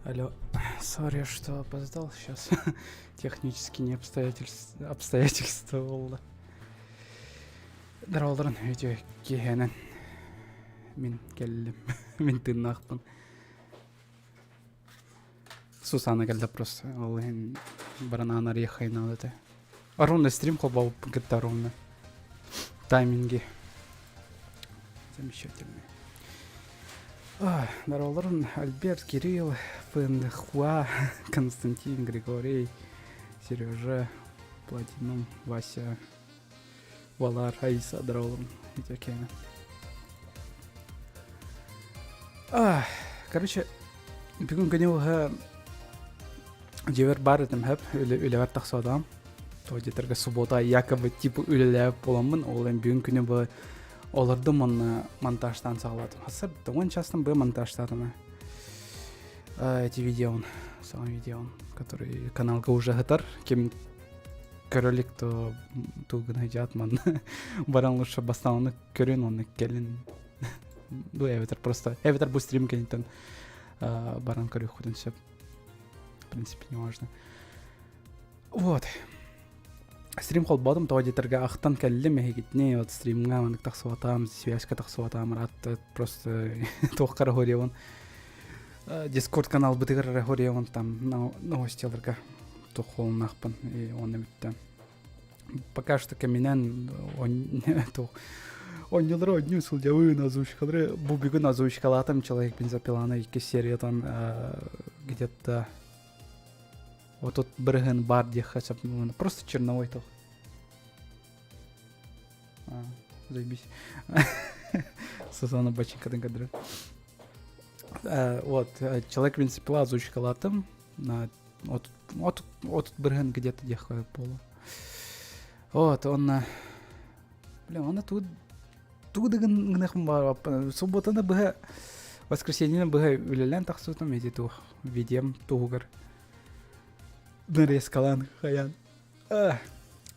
Алло, сори, что опоздал сейчас. Технические не обстоятельства, обстоятельства буолла. Дороолорун үтүө киэһэнэн мин кэллим. Мин тыыннаахпын. Сусана кэллэ просто. Ол иһин баранаан арыйаххай наада этэ. Ровно стрим холбообуппун кытта ровно. Тайминги. Замечательный. Здороволорун Альберт, Кирилл, Фэнхуа, Константин, Григорий, Сережа, Платинум, Вася, Валар, Аиса, здороволорун. Итекене. Короче, бүгүн күнү уһа дьиэбэр баар этим хөп, үлэбэр тахсыатаҕым. То где-то суббота якобы типа үлэлээбит буоламмын, ол эм бүгүн күнү бу олордум онно монтажтаан саҕалаатым. Хасса он частан бы монтажтаатым эти видеон, сам видеон, который каналга уже хатар, ким көрөлік, то тугун хыдьаат манна баран лучше бастааны көрүн, онно кэлин ну эбэтэр просто эбэтэр бу стрим кэнниттэн баран көрүөххүтүн сөп в принципе не важно вот стрим холбоотум тоҕо диэтэргэ ахтан кэллим эһигитини вот стримҥа маннык тахсыбатаам связька тахсыбатаам ыраатта просто туохха эрэ хориябын дискорд каналбытыгар эрэ хориябын там новостиларга туох холуннаахпын и уонна бүттэ пока что кэминэн туох Онньулары одню сылдьабын озвучкалары бу бүгүн озвучкалаатым человек бензопиланы икки сериятан где-то вот тут бырыһын бар диэххэ сөп просто черновой тох заебись Сусана бачинкатын кадыры вот человек бензопила озвучкалаатым от от от бырыһын где-то диэххэ буолла вот он Бля, оны тугу тугу да гыныахпын баҕарбаппын. Субботаны быһа воскресеньени быһа үлэлээн тахсыбытым ити туох видеом туһугар нарезкалаан хайаан.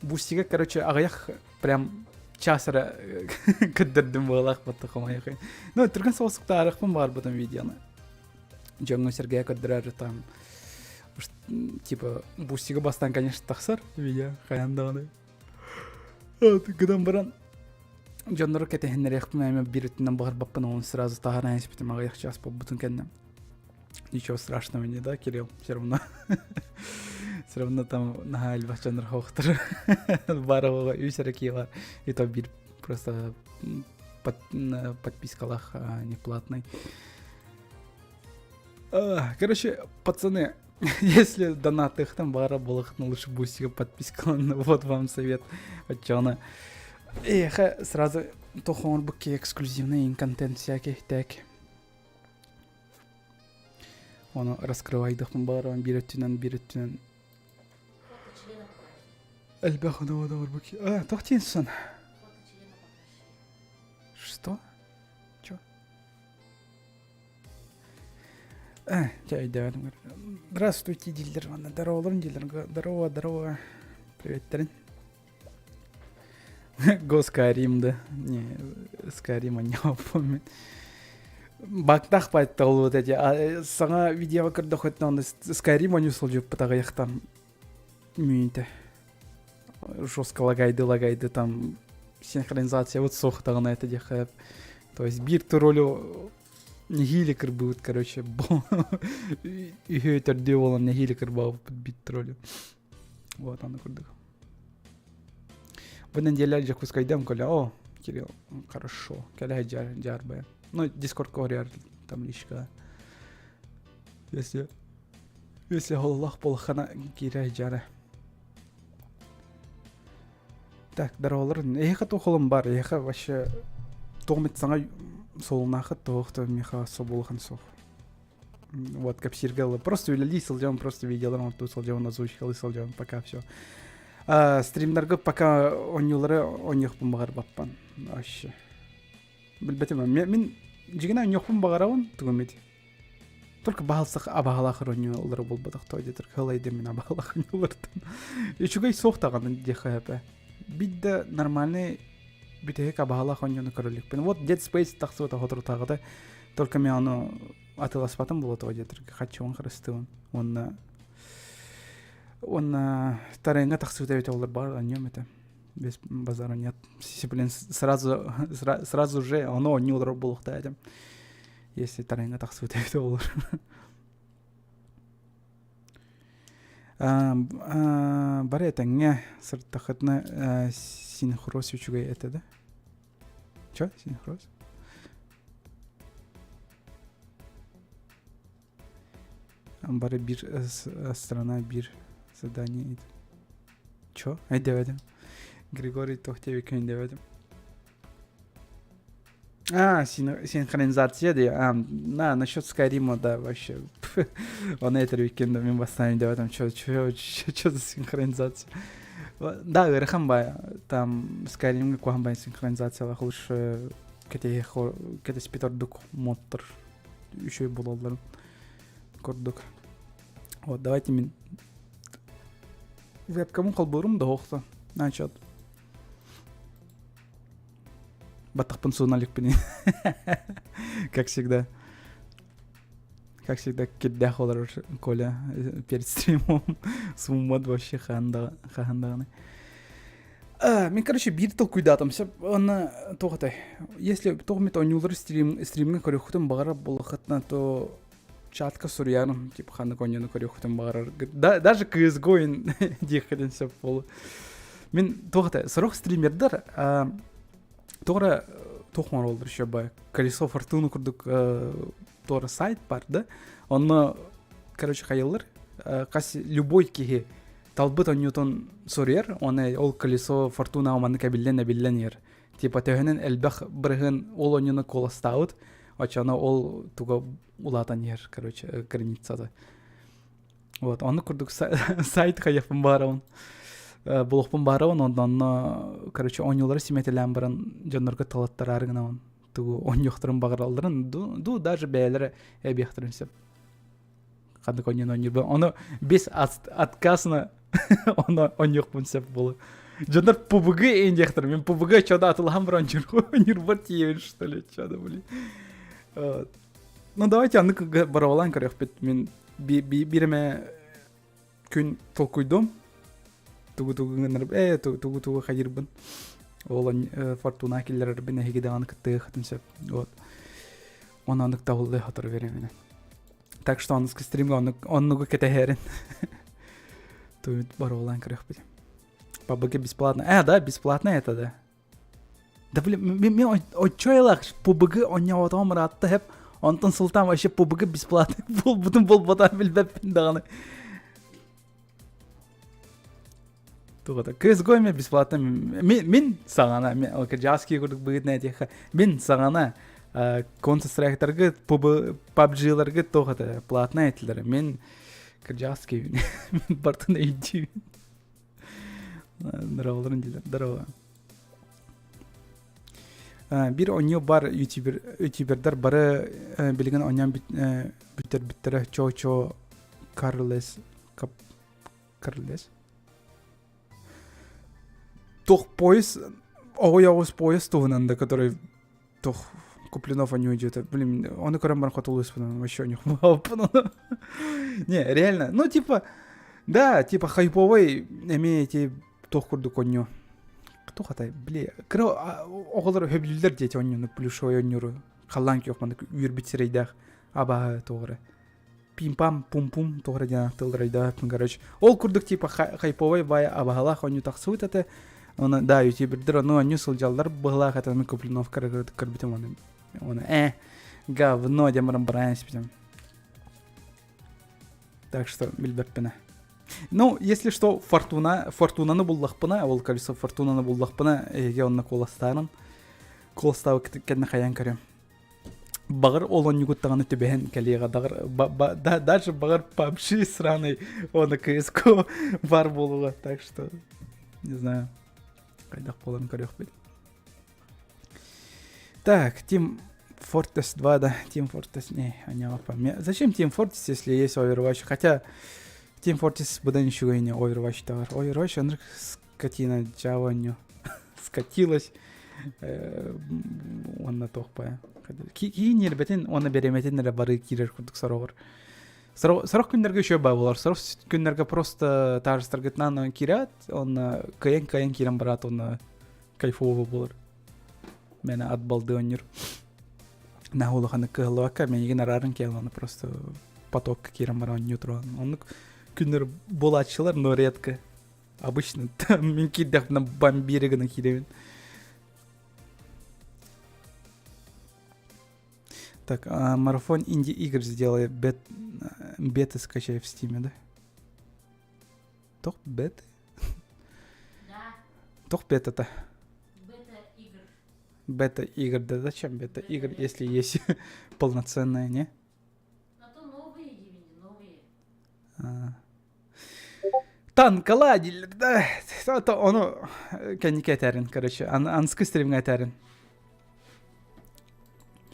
Бустига, короче, аҕыйах прям час эрэ көрдөрдүм быһалаах баттах хомойохой. Ну, түргэн соҕустук баҕарбытым видеоны. Дьоҥҥо сэргээ көрдөрөр там типа бустига бастан, конечно, тахсар видео хайаан даҕаны. Гынан баран дьоннору кэтэһиннэриэхпин эмэ биир өттүнэн баҕарбаппын он сразу таһааран испитим аҕыйах час буолбутун кэннэ ничего страшного не да Кирилл все равно все равно там наһаа элбэх дьоннор хоохтор баар оҕоҕо үс эрэ киһи и то биир просто под, подпискалах не платный короче пацаны Если донатыхтан баара буолахтан лучше бустига подпискалан. Вот вам совет. Оччоҕуна Эхэ, сразу тохоҥор букки эксклюзивный контент всякий так. Оны раскрывайдахпын бааран биир өттүнэн биир өттүнэн элбэх ону букки. А, тохтинсон. Что? Чё? Дьэ өйдөөтүм. Здравствуйте дииллэр уонна здороволорун дииллэр. Здорово, здорово. Приветтерин. Го Скайрим да. Не, Скайрима не помню. Бактах байтта вот эти. Саҥа видео көрдөхөтүнэ онно Скайрим оню сылдьыппыт аҕыйахтан мүнүтэ. Жестко лагайды лагайды там синхронизация вот суохтаҕына это диэхэ. То есть биир ролю нэһиилэ кырбыыбыт короче үһүө төрдүө буолан нэһиилэ кырбаабыппыт биир троллю вот аны курдук бу неделя Дьокуускайдам көлө о Кирилл хорошо кэлэ дьар дьаарбайа ну дискордка орьяр там личка если если холлах буолаххана киирэ дьара Так, здоровалар. Эһиэхэ туох холум бар? Эһиэхэ вообще туох эмит саҥа солунаахыт туох то миэхэ собулахан суох. Вот, кэпсииргэ ылы. Просто үлэлии сылдьабын, просто видеолар оҥортуу сылдьабын, озвучкалыы сылдьабын, пока все. Стримнарга пока оонньуулары оонньуохпун баҕарбаппын. Вообще. Билбэтим. Мин дьигинэ оонньуохпун баҕарабын, тугум ити. Только баһылсах абаһалаах оонньуулары буолбатах то диэтэр кылайдым мин абаһалаах оонньуулартан. Үчүгэй суох даҕаны диэххэ сөп. Бидде нормальный бүтэһик абаһалаах оонньууну көрөлүкпүн. Вот Dead Space тахсыбыта соторутааҕыта. Только мен ону Атыыласпатым буолуо тоҕо диэтэргэ хаччыбын харыстыыбын уонна уонна тарыҥҥа тахсыбыта эбитэ буоллар баҕар оонньуом этэ. Без базара нет. Блин, сразу, сразу же ону оонньуу олорор буолуохтаах этим. Если тарыҥҥа тахсыбыта эбитэ буоллар. Бары этэҥҥэ сырыттаххытына синхроз үчүгэй этэ да? Чё, синхроз? Бары биир страна биир задание. Чё? Өйдөөбөтүм. Григорий туох диэбиккин өйдөөбөтүм. А, синхронизация да. А, на, насчет Скайрима, да, вообще. Он это уикенда мен бастаан өйдөөбөтүм. Чё, чё, чё, чё за синхронизация? Да, ыарахан бай. Там Скайримҥа куһаҕан бай синхронизациялаах лучше кэтэспит ордук модтар үчүгэй буолалларын курдук. Вот, давайте мин вебкамын холбуурум да охто. Начат. Баттахпын сууна иликпин. Как всегда. Как всегда, кирдээх олорор Коля перед стримом сууммат вообще хаһан даҕаны. Мин, короче, биир толкуйдаатым. Сөп, уонна туох этэй? Если туох эмит оонньуулары стрим, стримҥэ көрүөххүтүн баҕарар буоллаххытына, то чатка суруйарым, типа ханнык оонньууну көрүөххүтүн баҕарар. Да, даже CSGO диэххитин сөп буолу. Мин туох этэй? Сорох стримердэр туох эрэ туох оҥороллор еще бай колесо фортуны курдук туора сайт бар да онно короче хайыллар хас любой киһи талбыт оонньуутун суруйар уонна ол колесо фортуна маннык эбиллэн эбиллэн иһэр типа төһөнөн элбэх бырыһыан ол оонньууну куоластаабыт оччоно ол туга улаатан иһэр короче границата вот оннук курдук сайт хайыахпын баарабын булуохпун баарабын онно короче оонньуулары симэтэлээн баран дьоннорго талаттараары гынабын тугу оонньуохтарын баҕаралларын ду даже бэйэлэрэ эбиэхтэрин сөп ханнык оонньууну оонньуурбун ону без отказно ону оонньуохпун сөп буолу дьоннор пубг диэхтэр мин пубг чё-то атылаһан баран оонньуурбар тиийэбин что ли чё-то блин ну давайте аннык боровалаан көрүөхпүт мин биир эмэ күн толкуйдуом тугу тугу гыннарып ээ тугу тугу хайырбын ол фортуна киллэрэрбин эһиги даҕаны кыттыахытын сөп вот оннук табыллыы сотору беремин так что оннук стримга оннук оннугу кэтэһэрин туйут боруолаан көрүөхпүт PUBG бесплатно э да бесплатно это да Да блин, мен оччойлах PUBG оонньооботоҕум ыраатта хэп онтон сылтаан вообще PUBG бесплатный буолбутун буолбатаҕын билбэппин даҕаны. Тугата CSGO эмиэ бесплатно мин, мин саҕана кырдьаҕас киһи курдук быһыытынан этиэххэ мин саҕана Counter Strike-таргыт PUBG-ларгыт туох этэ платно этилэр мин кырдьаҕас киһибин мин бартын өйдүүбүн Здороваларын диилэр. Здорово. Биир оонньуу бар ютубер, ютубердар бары билигин оонньоон бүтэрбиттэрэ Чо-Чо Карлес Карлес Туох поезд оҕой оҕус поезд туһунан да который туох Куплинов оонньуу дьиэтэ блин ону көрөн баран хотулуспун вообще онньук не реально ну типа да типа хайповый эмиэ эти туох курдук оонньуу туох атай били кыра оҕолор сөбүлүүллэр диэти оонньууну плюшевой оонньууру халлаан күөх маннык үөрбүт сирэйдээх абааһы туох эрэ пим-пам пум-пум туох эрэ диэн тыллар өйдөөбөппүн короче ол курдук типа хайповой бай абаһалаах оонньуу тахсыбыт этэ оны да ютубердер ону оонньуу сылдьаллар быһылаах этэ ону Куплиновка көрбүтүм ону оны э говно диэн баран баран испитим так что билбэппинэ ну если что фортуна фортунаны буллахпына ол колесо фортунаны буллахпына эһиги онно куоластаарым куоластаабыт кэннэ хайаан көрүөм Баҕар ол онньугут даҕаны түбэһэн кэлиэҕэ даҕар даже баҕар PUBG сраный уонна CSGO бар буолуоҕа так что не знаю хайдах буоларын көрүөхпүт так Team Fortress 2 да Team Fortress не не зачем Team Fortress если есть Overwatch хотя Team Fortress быдан үчүгэй не Overwatch тағар Overwatch ынырык скотина дьаба скатилась. Уонна туох баа. Киһи ньиэрбэтин уонна бэриэмэтин эрэ бары киирэр курдук сороҕор. Сорох күннэргэ үчүгэй баа буолар. Сорох күннэргэ просто таарыстаргытынан киирээт, онно кыайан-кыайан киирэн бараат, онно кайфово буолар. Мэнэ ат балды оонньуур. Наһаа улаханнык кыһаллыбакка, миигин араарын кэлэн просто потокка киирэн баран оонньуу туран. Оннук күннэр буолааччылар, но редко. Обычно мин киирдэхпинэ бомбире гына киирэбин. Так, а, марафон инди-игр сделай бет, беты скачай в стиме, да? Тох беты? Да. Тох бета-то? Бета игр. Бета игр, да зачем бета игр, если есть полноценная, не? А то новые именно, новые. А. Танкала дииллэр да. Ону кэнники этэрин, короче, анскы стримҥа этэрин.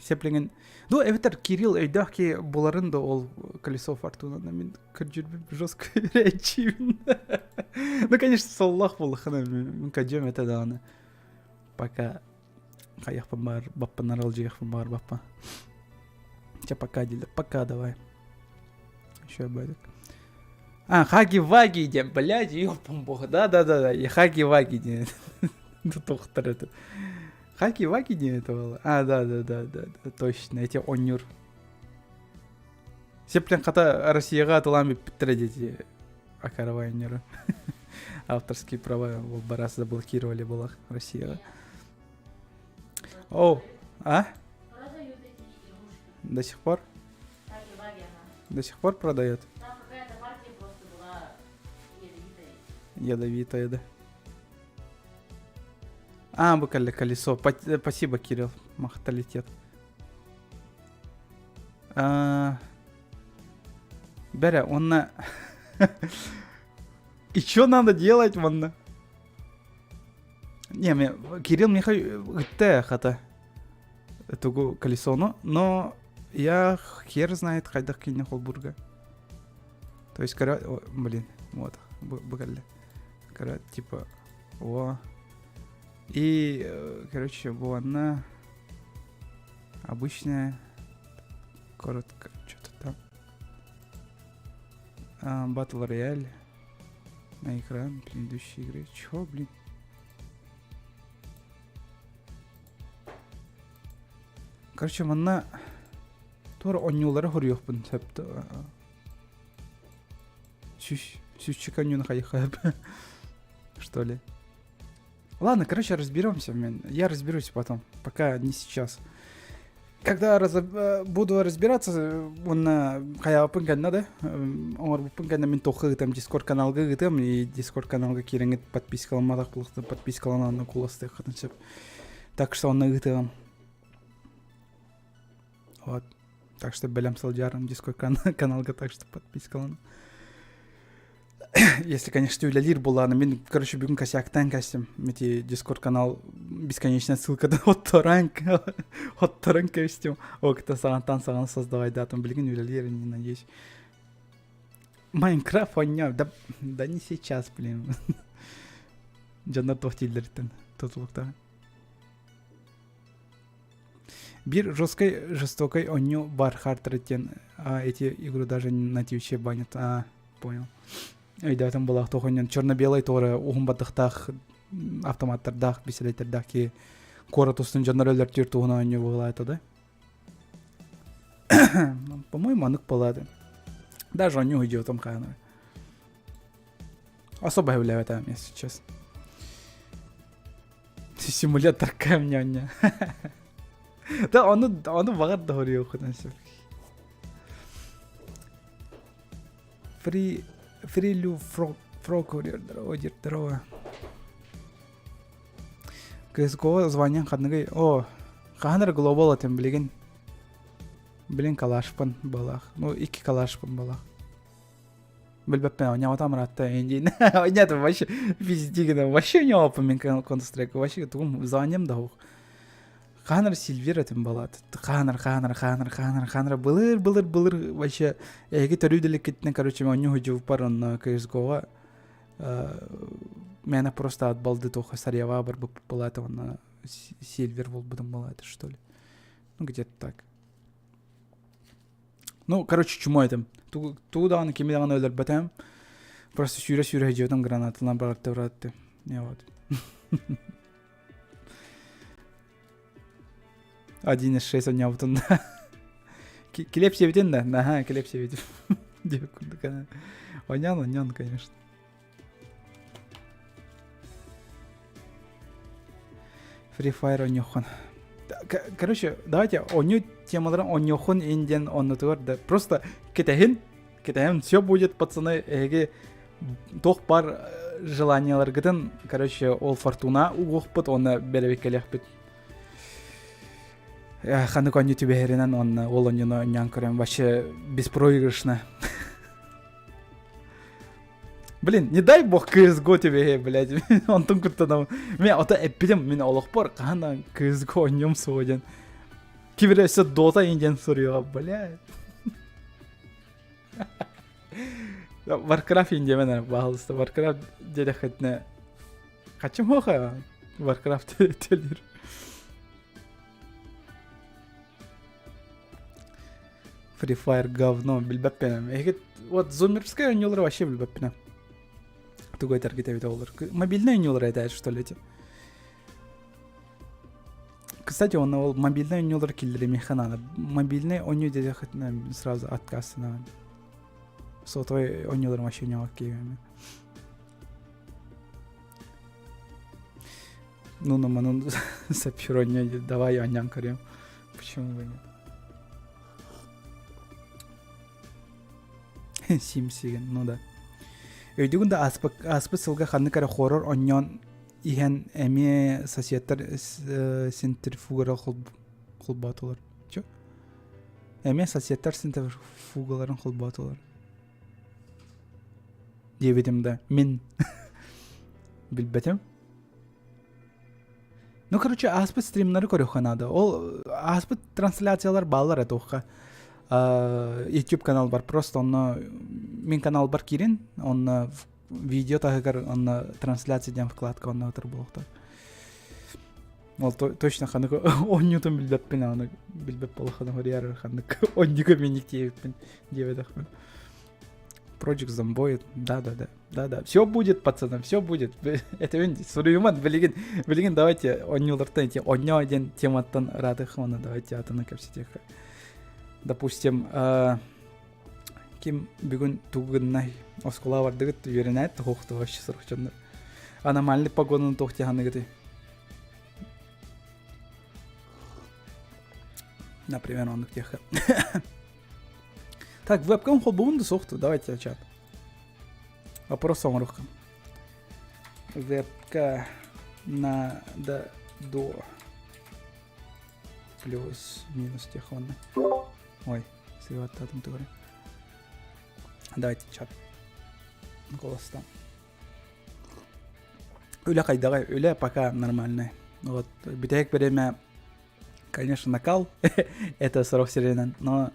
Сеплиҥин Ну, эбэтэр Кирилл өйдөөх ки буларын да ол колесо фортуна мин кырдьырбын жестко речивин. Ну, конечно, соллах буоллахына мин кадьым это даҕаны. Пока хайахпын баар баппын аралдьыйахпын баар баппа. Чэ, пока дииллэр. Пока давай. Еще будет. А, Хаги-Ваги диэн, блядь, ёпом бог. Да-да-да, и Хаги-Ваги диэн. Тухтар это. Хаги-Ваги диэн это было. А, да-да-да, да, точно, эти онньур. Сеплен хата Россияға атылан бүппүттэрэ дети Акарова онньуру. Авторские права барас заблокировали была Россияға. О, а? Продают эти игрушки. До сих пор? Хаги-Ваги, ага. До сих пор продает? Там какая-то партия просто была ядовитая. Ядовитая, да. А, буквально колесо. Спасибо, Кирилл. Махталитет. А... Бэрэ, онно... И что надо делать, манна? Не, мне... Кирилл Михайлович ыытта хата тугу колесону, но я хер знает хайдах кине холбурга. То есть, короче, блин, вот, буквально. Короче, типа, о. И, короче, она обычная, коротко, что-то там. Battle Royale на экран предыдущей игры. Чё, блин? Короче, манна туора оонньуулары хоруйуохпун сөп Сүүсчүк оонньууну хайыха что ли. Ладно, короче, разберемся. Я разберусь потом, пока не сейчас. Когда раз, буду разбираться, уонна хайаабыппын кэннэ да, оҥорбуппун кэннэ мин туохха ыытам Дискорд каналга ыытыам и Дискорд каналга киирэҥҥит подпискаламматах буолуохтан подпискаланан куоластыаххытын сөп. Так что онно ыытыам. Вот. Так что бэлэм сылдьарым Дискорд каналга, так что подпискалан. Если, конечно, үлэлиир буоллаҕына, мин, короче, бүгүн косяктаан кэстим. Эти Дискорд канал бесконечная ссылка отторан отторон кэстим. О, кто саҕантан саҕан создавайдаатым. Билигин үлэлиир, не надеюсь. Майнкрафт оонньоо. Да, да не сейчас, блин. Дьоннор туох дииллэриттэн тутулуктаах. Биир жесткой, жестокой оонньуу бар Хартер диэн а, эти игру даже на Твиче банят. А, понял. Өйдөөтөн булаах туох оонньоон черно-белый туора уһун баттахтаах автоматтардаах, бисэлэйтэрдээх киһи куорат устун дьоннор өлөртүүр туһунан оонньуу быһыылаата да. По-моему, анык буолааты. Даже оонньуу идиотом хаанар. Особо сөбүлээбэтэ если честно. Симулятор камня. Да, ону, ону баҕар да хоруйуоххутун сөп. Фри, фрилю фрог, фрог здорово, здорово. CSGO званиең ханныгый? О, хаһан эрэ глобал этим билигин. Билин калашпын балах. Ну, икки калашпын балах. Билбэппин оонньообатам ыраатта диин. Нет, вообще везде гына вообще оонньообоппун мин Counter Strike вообще тугум званием да суох. Хаһан эрэ Сильвер этим балаат. Хаһан эрэ, хаһан эрэ, хаһан эрэ, хаһан эрэ, хаһан эрэ былыр былыр былыр вообще эһиги төрүү да иликкитинэ короче оонньуу сылдьыбыппар онно CSGO-ҕа мээнэ просто от балды туох сарьява барбыт буолаата уонна. Сильвер буолбутум была это что ли. Ну где-то так. Ну, короче, чмо этим. Тугу даҕаны кими даҕаны өлөрбөтөм. Просто сүүрэ-сүүрэ сылдьыбытым гранаталаан быраҕатты-быраҕатты. Вот. 1,6 оонньообутун да. Килиэп сиэбитин да? Наһаа килиэп сиэбитим. Диэбит курдук. Оонньоон, оонньоон, конечно. Free Fire оонньуоххун. Короче, давайте оонньуу темаларын оонньуоххун ин диэн оннутугар да просто кэтэһин, кэтэһин, все будет, пацаны, эһиги туох бар желанияларгытын, короче, ол фортуна угуохпут уонна бэрэбиккэлиэхпит. Ханнык оонньуу түбэһэринэн уонна ол оонньууну оонньоон көрөн вообще беспроигрышно. Блин, не дай бог CSGO тебе, блядь. Онтон куттанабын. Мен ото эппитим, мин олохпор хаһан да CSGO оонньуом суоҕа диэн. Ким эрэ өссө Dota диэн суруйуоҕа, блядь. Warcraft диэмэн эрэ, пожалуйста. Warcraft диэтэххитинэ Хачым хоха Warcraft төлүүр. Free Fire говно билбэппин. Эһиги вот зумерская оонньуулары вообще билбэппин. Тугу этэргит эбит олор. Мобильные оонньуулары этээт что ли эти? Кстати, он ол мобильный оонньуулар киллэримиэхэ наада. Мобильный оонньуу диэтэххитинэ сразу отказ Сотовай оонньууларым вообще ньоҕор киһи. Ну, на манан сапфироня давай оонньоон көрүөм. Почему бы нет? Симсигин, ну да. Өйдүгүн да ааспыт, ааспыт сылга ханнык эрэ хоррор оонньоон иһэн эмиэ соседтар центрифугара холбоотулар. Чё? Эмиэ соседтар центрифугаларын холбоотулар. Диэбитим да, мин билбэтим. Ну, короче, ааспыт стримнары көрүөххэ наада. Ол ааспыт трансляциялар бааллар этуохха. YouTube канал бар. Просто онно мин канал бар киирин, онно видео таһыгар онно трансляция диэн вкладка онно отыр буолуохтаах. Ол точно ханнык оонньуутун билбэппин аны билбэт буолаххына хоруйар ханнык оонньууга минник диэбиппин диэбэтэхпин. Project Zomboid, да-да-да, да-да. Все будет, пацаны, все будет. Это мен суруйуман, билигин, билигин давайте оонньуулартан эти оонньоо диэн тематтан ыраатых уонна давайте атыны кэпсэтиэххэ. Допустим, ким бүгүн тугу гыннай оскуола бардыгыт үөрэнээт туһуохту вообще сорох дьоннор. Аномальный погоданы туох тиһаныгыты? Например, оннук диэххэ. Так, вебкам холбугун да суохту. Давайте чат. Вопрос оҥоруохха. Вебка надо до плюс минус техонны. Ой, сыйбаттаатым тугары. Давайте чат. Голостан. Үлэ хайдаҕай? Үлэ пока нормальный. Вот, бүтэһик бириэмэ конечно, накал. Это сорох сиринэн, но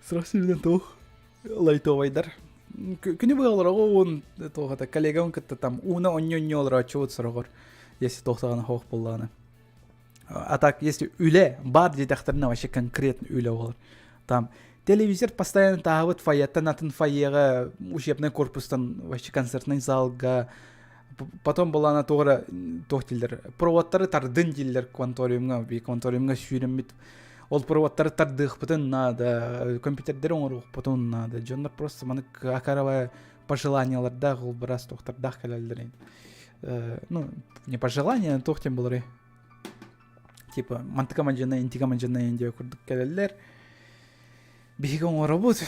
сорох сиринэн туох лайтовайдар. Күнү быһа олороҕун туох это коллегам кытта там ууна онньо-онньо олорооччубут сороҕор если туохтаҕына хоох буоллаҕына а так если үлэ баар диэтэхтэринэ вообще конкретно үлэ буолар там телевизор постоянно таһабыт фойеттан атын фойеҕа учебный корпустан вообще концертный залга потом была туох эрэ туох дииллэр проводтары тардын дииллэр кванториумҥа кванториумҥа сүүрэммит ол проводтары тардыахпытын наада компьютердэри оҥоруохпутун наада дьоннор просто маннык акаровая пожеланиялардаах ол быраас туохтардаах кэлэллэр ну не пожелания туох диэн буоларый типа мантыка мадьына интика мадьына диэн курдук кэлэллэр биһиги оҥоробут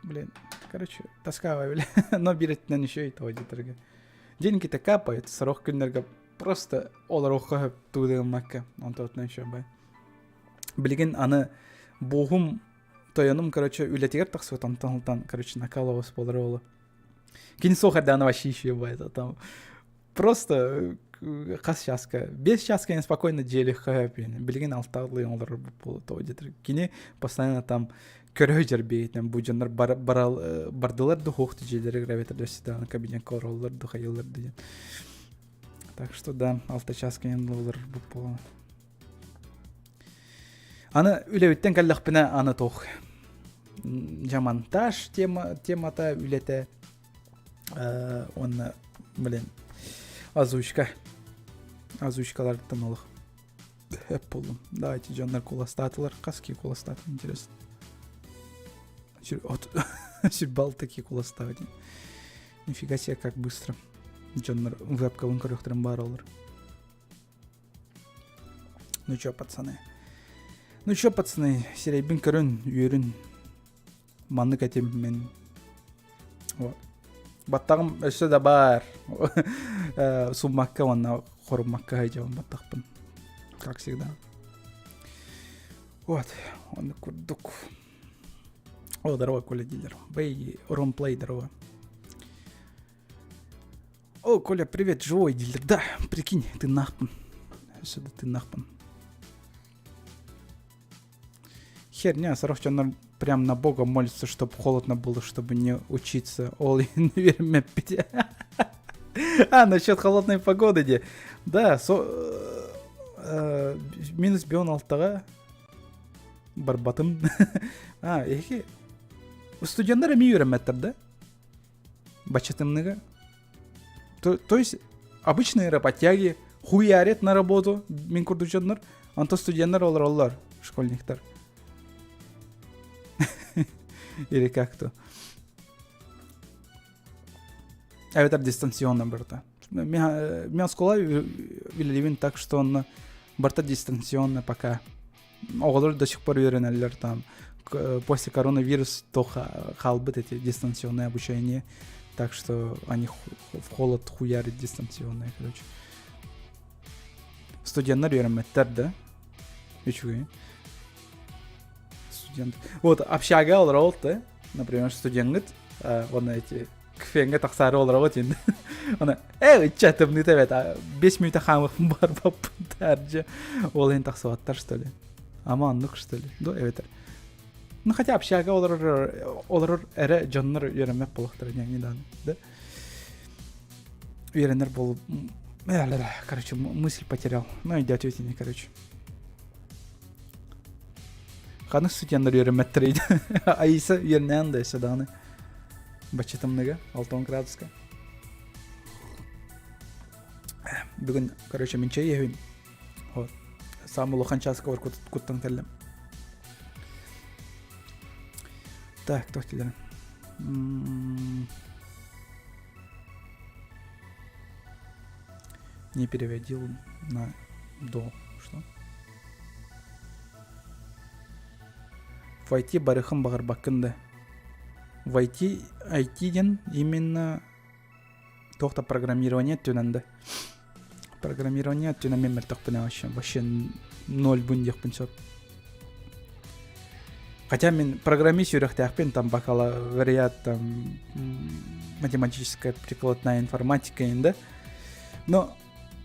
блин короче тоскавая бля но биир өттүнэн үчүгэй тоҕо диэтэргэ деньги-то капают сорох күннэргэ просто олоруохха сөп тугу да гыммакка онтон үчүгэй билигин аны буоһум тойонум короче үлэтигэр тахсыбыт онтон ылтан короче накалывался буолар уолу кини суох эрдэҕинэ вообще еще бывает там Просто хас часка, 5 часка я спокойно дьиэлиэххэ сөп билигин алтаалыы олорор буолуо диэтэр кини постоянно там көрө дьэрбиэтинэн бу дьоннор бар, барал, бардылар да хуохту дьиэлэригэр эбэтэр да кабинекка олороллор да хайыллар да диэн. Так что да, алта час кэнэн олорбут буолан. Аны үлэбиттэн кэллэхпинэ аны туох дьэ монтаж тема, темата үлэтэ уонна блин озвучка озвучкаларыттан олох эп болдум давайте дьоннор куоластаатылар хас киһи куоластаата интересно Сүрбал такие куоластаабыт нифига себе как быстро дьоннор вебкабын көрүөхтэрин баар олор Ну чё, пацаны? Ну чё, пацаны, сирэйбин көрөн, үөрүн. Маннык этим мин. Вот. Баттаҕым өссө да баар. Суммакка уонна хоруммакка сылдьабын баттахпын. Как всегда. Вот, оннук курдук. О, здорово, Коля Дилер. Бэй, Ромплей, здорово. О, Коля, привет, живой дилер. Да, прикинь, ты нахпан. Сюда ты нахпан. Херня, сорох дьоннор прям на бога молится, чтобы холодно было, чтобы не учиться. Ол наверное, А, насчет холодной погоды де. Да, со, э, минус бион алтаға барбатым. А, эки студенттар эми үөрэммэттэр да? Бачатымныга. То, то есть обычные работяги хуярят на работу мин курдук дьоннор, онто студенттар олороллор, школьниктар. Или как-то. Эбэтэр дистанционно барыта. Мен оскуола үлэлиибин так, что он барыта дистанционно пока. Оҕолор до сих пор үөрэнэллэр там. После коронавирус то хаалбыт эти дистанционное обучение. Так что они в холод хуярят дистанционное, короче. Студенттар үөрэммэттэр да? Үчүгэй. Студент. Вот общага олоролт да? Например, студеҥҥит, уонна эти кфеҥҥэ тахсаары олороҕут ин. Она э ычча тымныыта эбэт 5 мүнүүтэ хаамыахпын барбаппын таардьа. Ол иһин тахсыбаттар что ли? Ама оннук что ли? Ду эбэтэр. Ну хотя общага олорор олорор эрэ дьоннор үөрэммэт буолуохтара недавно, да? Үөрэнэр буолуп короче, мысль потерял. Ну, идет не, короче. Ханнык студеннар үөрэммэттэрий? Аиса үөрэнээн да өссө даҕаны. Бачча тымныга, 60 градуска. Бүгүн, короче, мин чэй иһэбин. Вот. Саамай улахан чааска бар куттан кэллим. Так, туох дииллэр? Не переводил на до. Что? Войти барыхын баҕарбаккын да. Войти IT диэн именно туох да программирование өттүнэн да. Программирование өттүнэн мен мөлтөхпүнэ вообще вообще нольбун диэхпин сөп. Хотя мен программист үөрэхтээхпин там бакалавриат там математическая прикладная информатика да. Но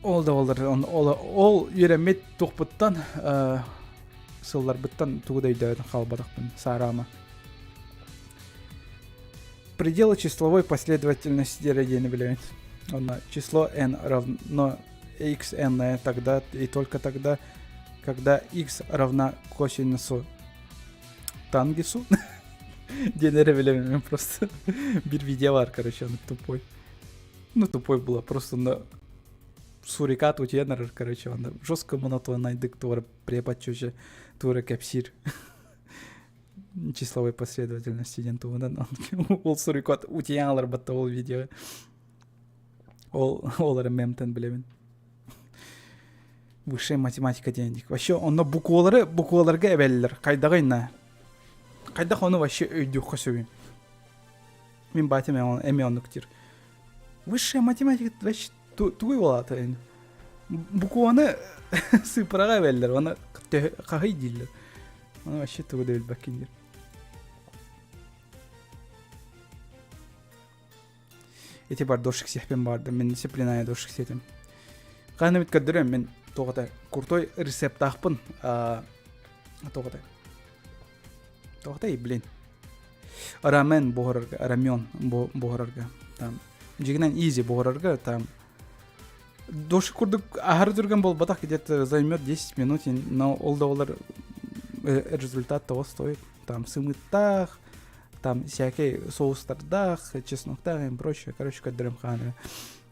Ол да буоллар, ол үөрэммит туохпуттан, сылларбыттан тугу да өйдөөтөн хаалбатахпын, саараама. Пределы числовой последовательности диэни билэбин. Онно число n равно xn тогда и только тогда, когда x равна косинусу тангису. Диэн эрэ билэбин просто. Бир видео бар, короче, он тупой. Ну, тупой было, просто на сурикат утиэнэр, короче, он жестко монотоннайдык туора преподчучу туора кэпсиир числовой последовательности диэн туһунан ол сурикат утуйан аларбатта ол видео ол ол эрэ мемтэн билэбин высшая математика диэн вообще онно буквалары букваларга эбэллэр хайдаҕый на хайдах ону вообще өйдүөххэ сөбүй Мин батям эмиэ оннук диир. Высшая математика вообще тугуй буолаата букваны сыыппараҕа эбэллэр, оны хаһый дииллэр. Оны вообще тугу да билбэккин диир. Ити бар дошик сиэхпин баардым, мин дисциплинайа дошик сиэтим. Хаһан эмит көрдөрүөм, мин туох крутой рецептаахпын туох Тоҕотой, блин. Рамен буһарарга, рамен буһарарга. Там дьиҥинэн изи буһарарга там. Дошик курдук аһары түргэн буолбатах где-то займет 10 минут, но ол да олар результат того стоит. Там сымыттаах, там всякий соустардаах, чесноктаах и прочее. Короче, көрдөрөм хааны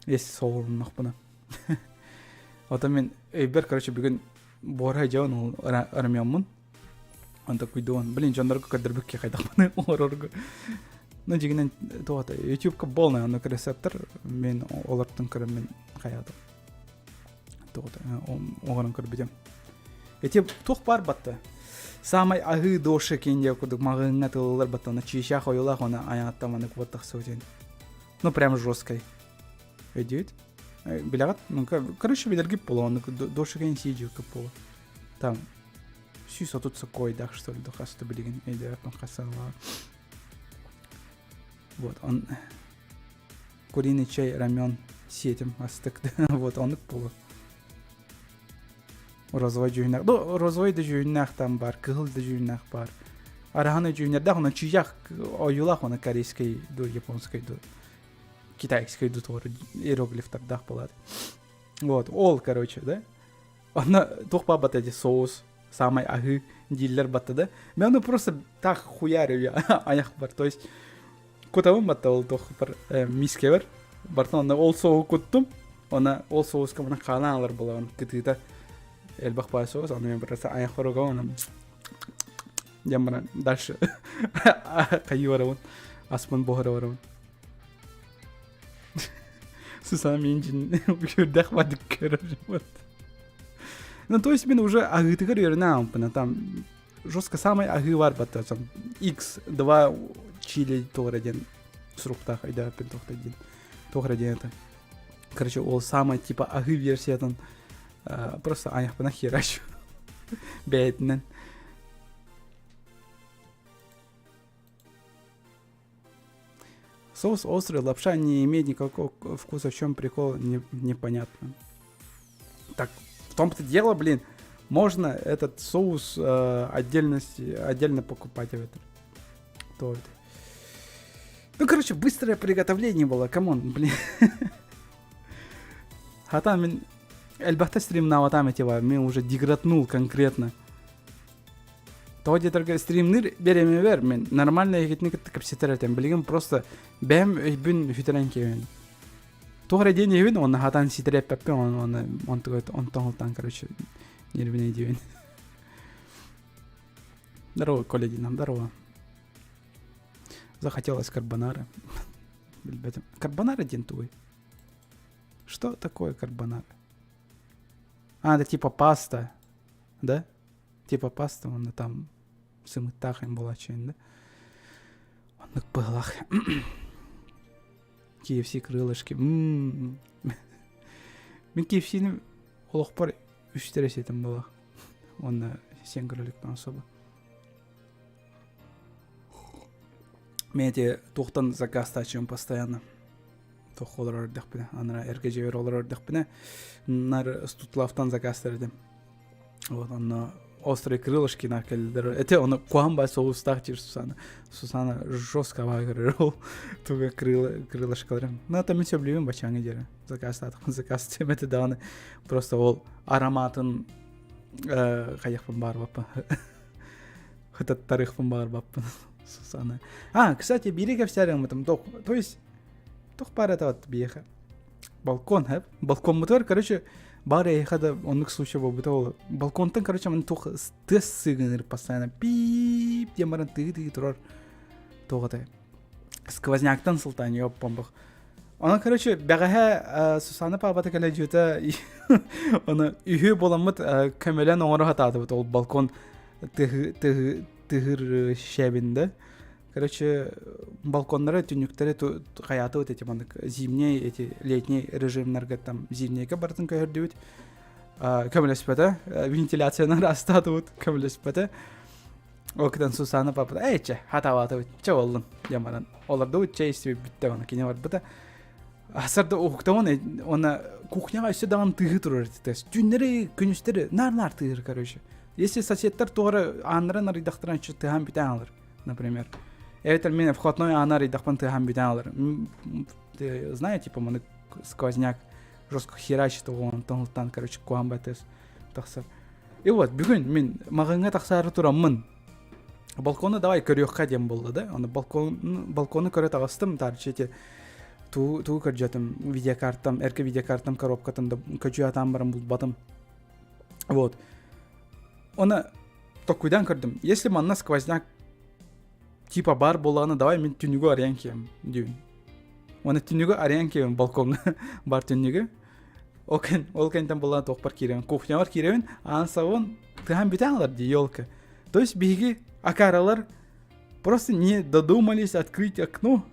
если соҕуруннахпына. Оттон мен өйбөр, короче, бүгүн буорай дьон ол рамёммун. Онто куйдуон. Блин, дьоннорго көрдөрбүккэ хайдахпыны оҥорорго. Ну, дьигинэн туота YouTube-ка полный оннук рецептер мен олортон көрөн мен хайаатым. Туота оҥорон көрбүтүм. Эти туох баар батта. Самай аһыы доши кенде курдук маҕыҥҥа тылылар батта, оны чиишах ойулаах, оны аяттан манык вот тахсыбытын. Ну, прям жесткой. Өйдүүт? Билэҕит? Ну, короче, билэргит буолуо, оннук дошиген сиидьиккэ буолуо. Там 130 сокойдаах, что ли, хаста билигин өйдөөппүн хасаалаа. Вот, он куриный чай, рамен сиэтим астык. Вот, оннук буолуо. Розовай дьүһүннээх. Ну, розовай да дьүһүннээх там бар, кыһыл да дьүһүннээх бар. Араһаны дьүһүннэрдээх, онон чыйах ойуулаах, оны корейский ду, японский ду. Китайский дутуор иероглифтардаах буолаат. Вот, ол, короче, да? Онно туох баабат эти соус, самай аһыы дииллэр батта да. Мен ону просто так хуярю аяқ бар. То есть кутабын батта ол туох бар миске бар. Бартан онно ол соуһу куттум. Она ол соуска мына хаалаан алар буолаҕын кытыыта элбэх баай соус, аны мен просто аяқ баруга оны диэн баран дальше хайыы барабын аспын буһара барабын Сусана мин үрдэх бадык көрөр вот. Ну, то есть мен уже аһыытыгар үөрэнэ аампына там жестко самай аһыы бар батта там x2 чили туора диэн суруктаах өйдөөхпүн туохта диэн туох диэн это короче ол самай типа аһыы версиятын просто айахпына херачу бэйэтинэн Соус острый, лапша не имеет никакого вкуса, в чем прикол, не, непонятно. Так, в том-то дело, блин, можно этот соус э, отдельности, отдельно покупать в этом. То это. Ну, короче, быстрое приготовление было, come on, блин. Хата мин элбэхтэ стримнаабатам этива, мен уже деграднул конкретно. Тоҕо диэтэргэ стримнир бириэмэбэр мин нормально эһигитини кытта кэпсэтэр этим. Билигин просто бэйэм өйбүн сүтэрэн киэбин. Туох эрэ диэн иһэбин уонна хатаан ситэрэ эппэппин уонна онтон ылтан короче нервинэй диэбин. Здорово, Коля Динам, здорово. Захотелось карбонары. Билбэтим. Карбонара диэн тугуй? Что такое карбонара? А, это типа паста, да? Типа паста, уонна там сымыттаах им буолааччы да? Оннук быһылах. KFC крылышки. Мин KFC-ни олохпор үстэр сиэтим буолах. Уонна сиэн көрөлүктэн особо. Мен эти туохтан заказтааччым постоянно. Туох олорор эрдэхпинэ, анара эргэ дьиэбэр олорор эрдэхпинэ, нар Стутлавтан заказтар этим. Вот онно острые крылышки кэллилэр. Эти оны куһаҕан бай соустаах диир Сусана. Сусана жестко көрөр ол туга крылышкалары. Ну это мен сөбүлүүбүн бачааҥҥа диэри. Заказтаатахпын заказ диэмэтэ даҕаны просто ол ароматын хайыахпын баарбаппын. Хытаттарыахпын баарбаппын Сусана. А, кстати, биири кэпсээри То есть туох баар этэ биэхэ балкон хэп балкоммутугар короче баар эйиэхэ да оннук случай буолбута ол балконтан короче маны туох тыас сыыгыныыр постоянно пиип диэн баран тыы-тыы турар туох этэй сквозняктан сылтаан ёппомбох Онон, короче, бэҕэһээ Сусана паапата кэлэ дьүөтэ ону үһү буоламмыт көмөлөөн оҥоро сатаатыбыт ол балкон тыһыр шэбин да Короче, балконнары, түннүктэри хайаатыбыт эти маннык зимний, эти летний режимнарга там зимнийгэ барытын көһөрдүбүт. Көмөлөспөтө, вентиляцияны ырастаатыбыт, көмөлөспөтө. Ол кытан Сусана папа, эй, чэ, хатаабатыбыт, чэ боллун, диэн баран олордубут, чэй истибит бүттэ оны кини барбыта. Асарда уһуктаман, она кухняға өссө даҕаны тыыһы турар этэ. Түүннэри, күнүстэри нар-нар тыыһыр, короче. Если соседтар туора ааннарын арыйдахтаран тыһан бүтэн алар. например. Эбэтэр мин входной ааны арыйдахпын тыаһан бүтэн алар. Ты знаете, типа, маны сквозняк. Жестко херачит онтон ылтан, короче, куһаҕан баҕайы тахсар. И вот бүгүн мин маҕаҥҥа тахсаары тураммын балкону давай көрүөххэ диэн буолла да. Аны балкон, балкону көрө таҕыстым, таарыччы эти тугу, тугу көрдьөтүм, видеокартам, эргэ видеокартам коробкатын да көчү атаан баран булбатым. Вот. Оны токуйдан көрдүм. Если манна сквозняк типа бар буоллаҕына давай мин түннүгү арыйан киэм диибин. Уонна түннүгү арыйан киэбин балкоҥҥа бар түннүгү. Ол кэн ол кэнтэн буоллаҕына туохпар киирэбин кухнябар киирэбин аан сабын тыһан бүтэн ылар дии елка. То есть биһиги акаралар просто не додумались открыть окно.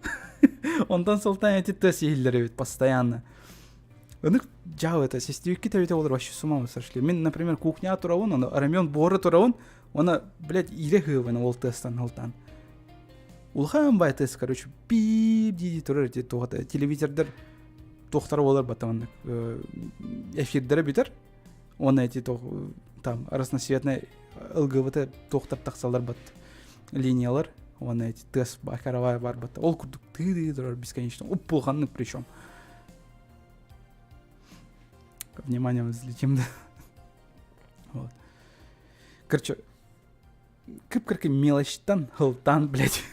Онтон сылтаан эти тыас иһиллэр эбит постоянно. Ынык дьаал это сестивикки тэбитэ олор вообще с ума сошли. Мин, например, кухняҕа турабын, оны рамен буора турабын, Уонна, блядь, иирэ ыһыыбын ол тыастан ылтаан. Улахан бай тыас, короче, пиип дии турар ити туохата телевизордар туохтара буолар батаманнык эфирдэрэ бүтэр. Уонна эти там разноцветный ЛГБТ туохтар тахсаллар бат линиялар уонна эти тыас каравай бар бат. Ол курдук тыы турар бесконечно. Уп-улаханнык причем. Внимание, взлетим, да. Вот. Короче, кып-кыркы мелочтан, хылтан, блядь.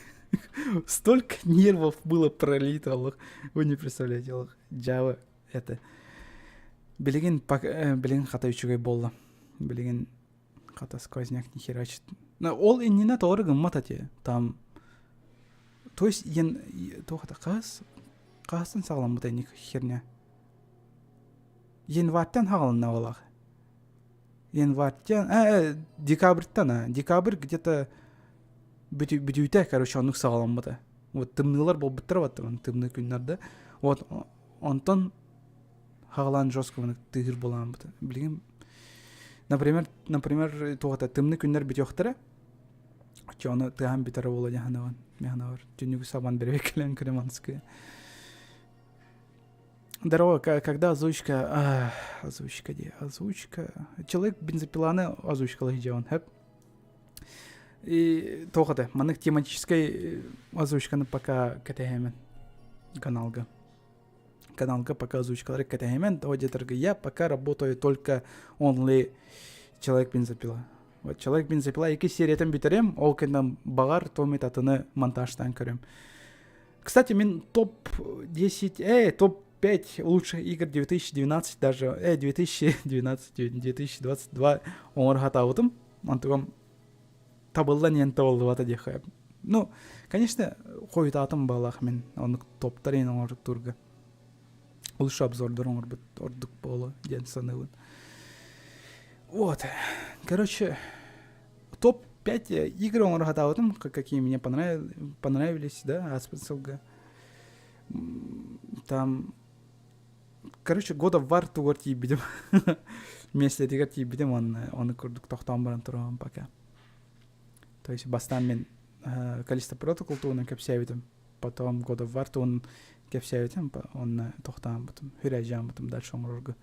Столько нервов было пролито, Аллах. Вы не представляете, Аллах. Java это. Билигин, билигин хата үчүгэй буолла. Билигин хата сквозняк не херачит. Но ол иннинэ тоҕо гыммат ати. Там то есть ен туох хас хастан саҕаламмыта ини херня. Январьтан хаҕаланна буоллах. Январьтан, декабрьтан, а, декабрь где-то бүтүүтэ, короче, оннук саҕаламмыта. Вот тымныылар буолбуттара вот тымныы күннэрдэ. Вот онтон хаҕалаан жестко тыыһыр буолааммыта. Билигин, например, например, туохата тымныы күннэр бүтүөхтэрэ. Оччоҕуна тыаһан бүтэрэ буолуо дьаһанабын. Механабар түннүгү сабан бэрэбиэркэлээн көрөм Здорово, когда озвучка... Озвучка где? Озвучка... Человек бензопиланы озвучкалыы дьон, хэп. И туох маннык тематическай озвучканы пока кэтэһэмин каналга. Каналга пока озвучкалары кэтэһэмин, того где я пока работаю только only Человек бензопила. Вот Человек бензопила икки сериятын бүтэриэм, ол кэннэ баҕар Томми татыны монтажтаан көрөм. Кстати, мин топ-10, топ-5 лучших игр 2012 даже, 2012, 2022 оҥоро сатаабытым. Онтугам табыллан иэн табыллыбата диэххэ. Ну, конечно, хойутаатым баалаах мин оннук топтар иэн оҥортуурга. Лучше обзордор оҥорбут ордук буолуо диэн саныыбын. Вот. Короче, топ-5 игр оҥоро сатаабытым, какие мне понравились, да, ааспыт сылга. Там, короче, God of War тугар тиийбитим. Миэстэтигэр тиийбитим, уонна ону курдук тохтоон баран туруом пока. То есть бастаан мин Callisto Protocol туһунан кэпсээбитим, потом God of War туһунан кэпсээбитим, онно тохтоон хүрээдьааммытым дальше оҥорорго.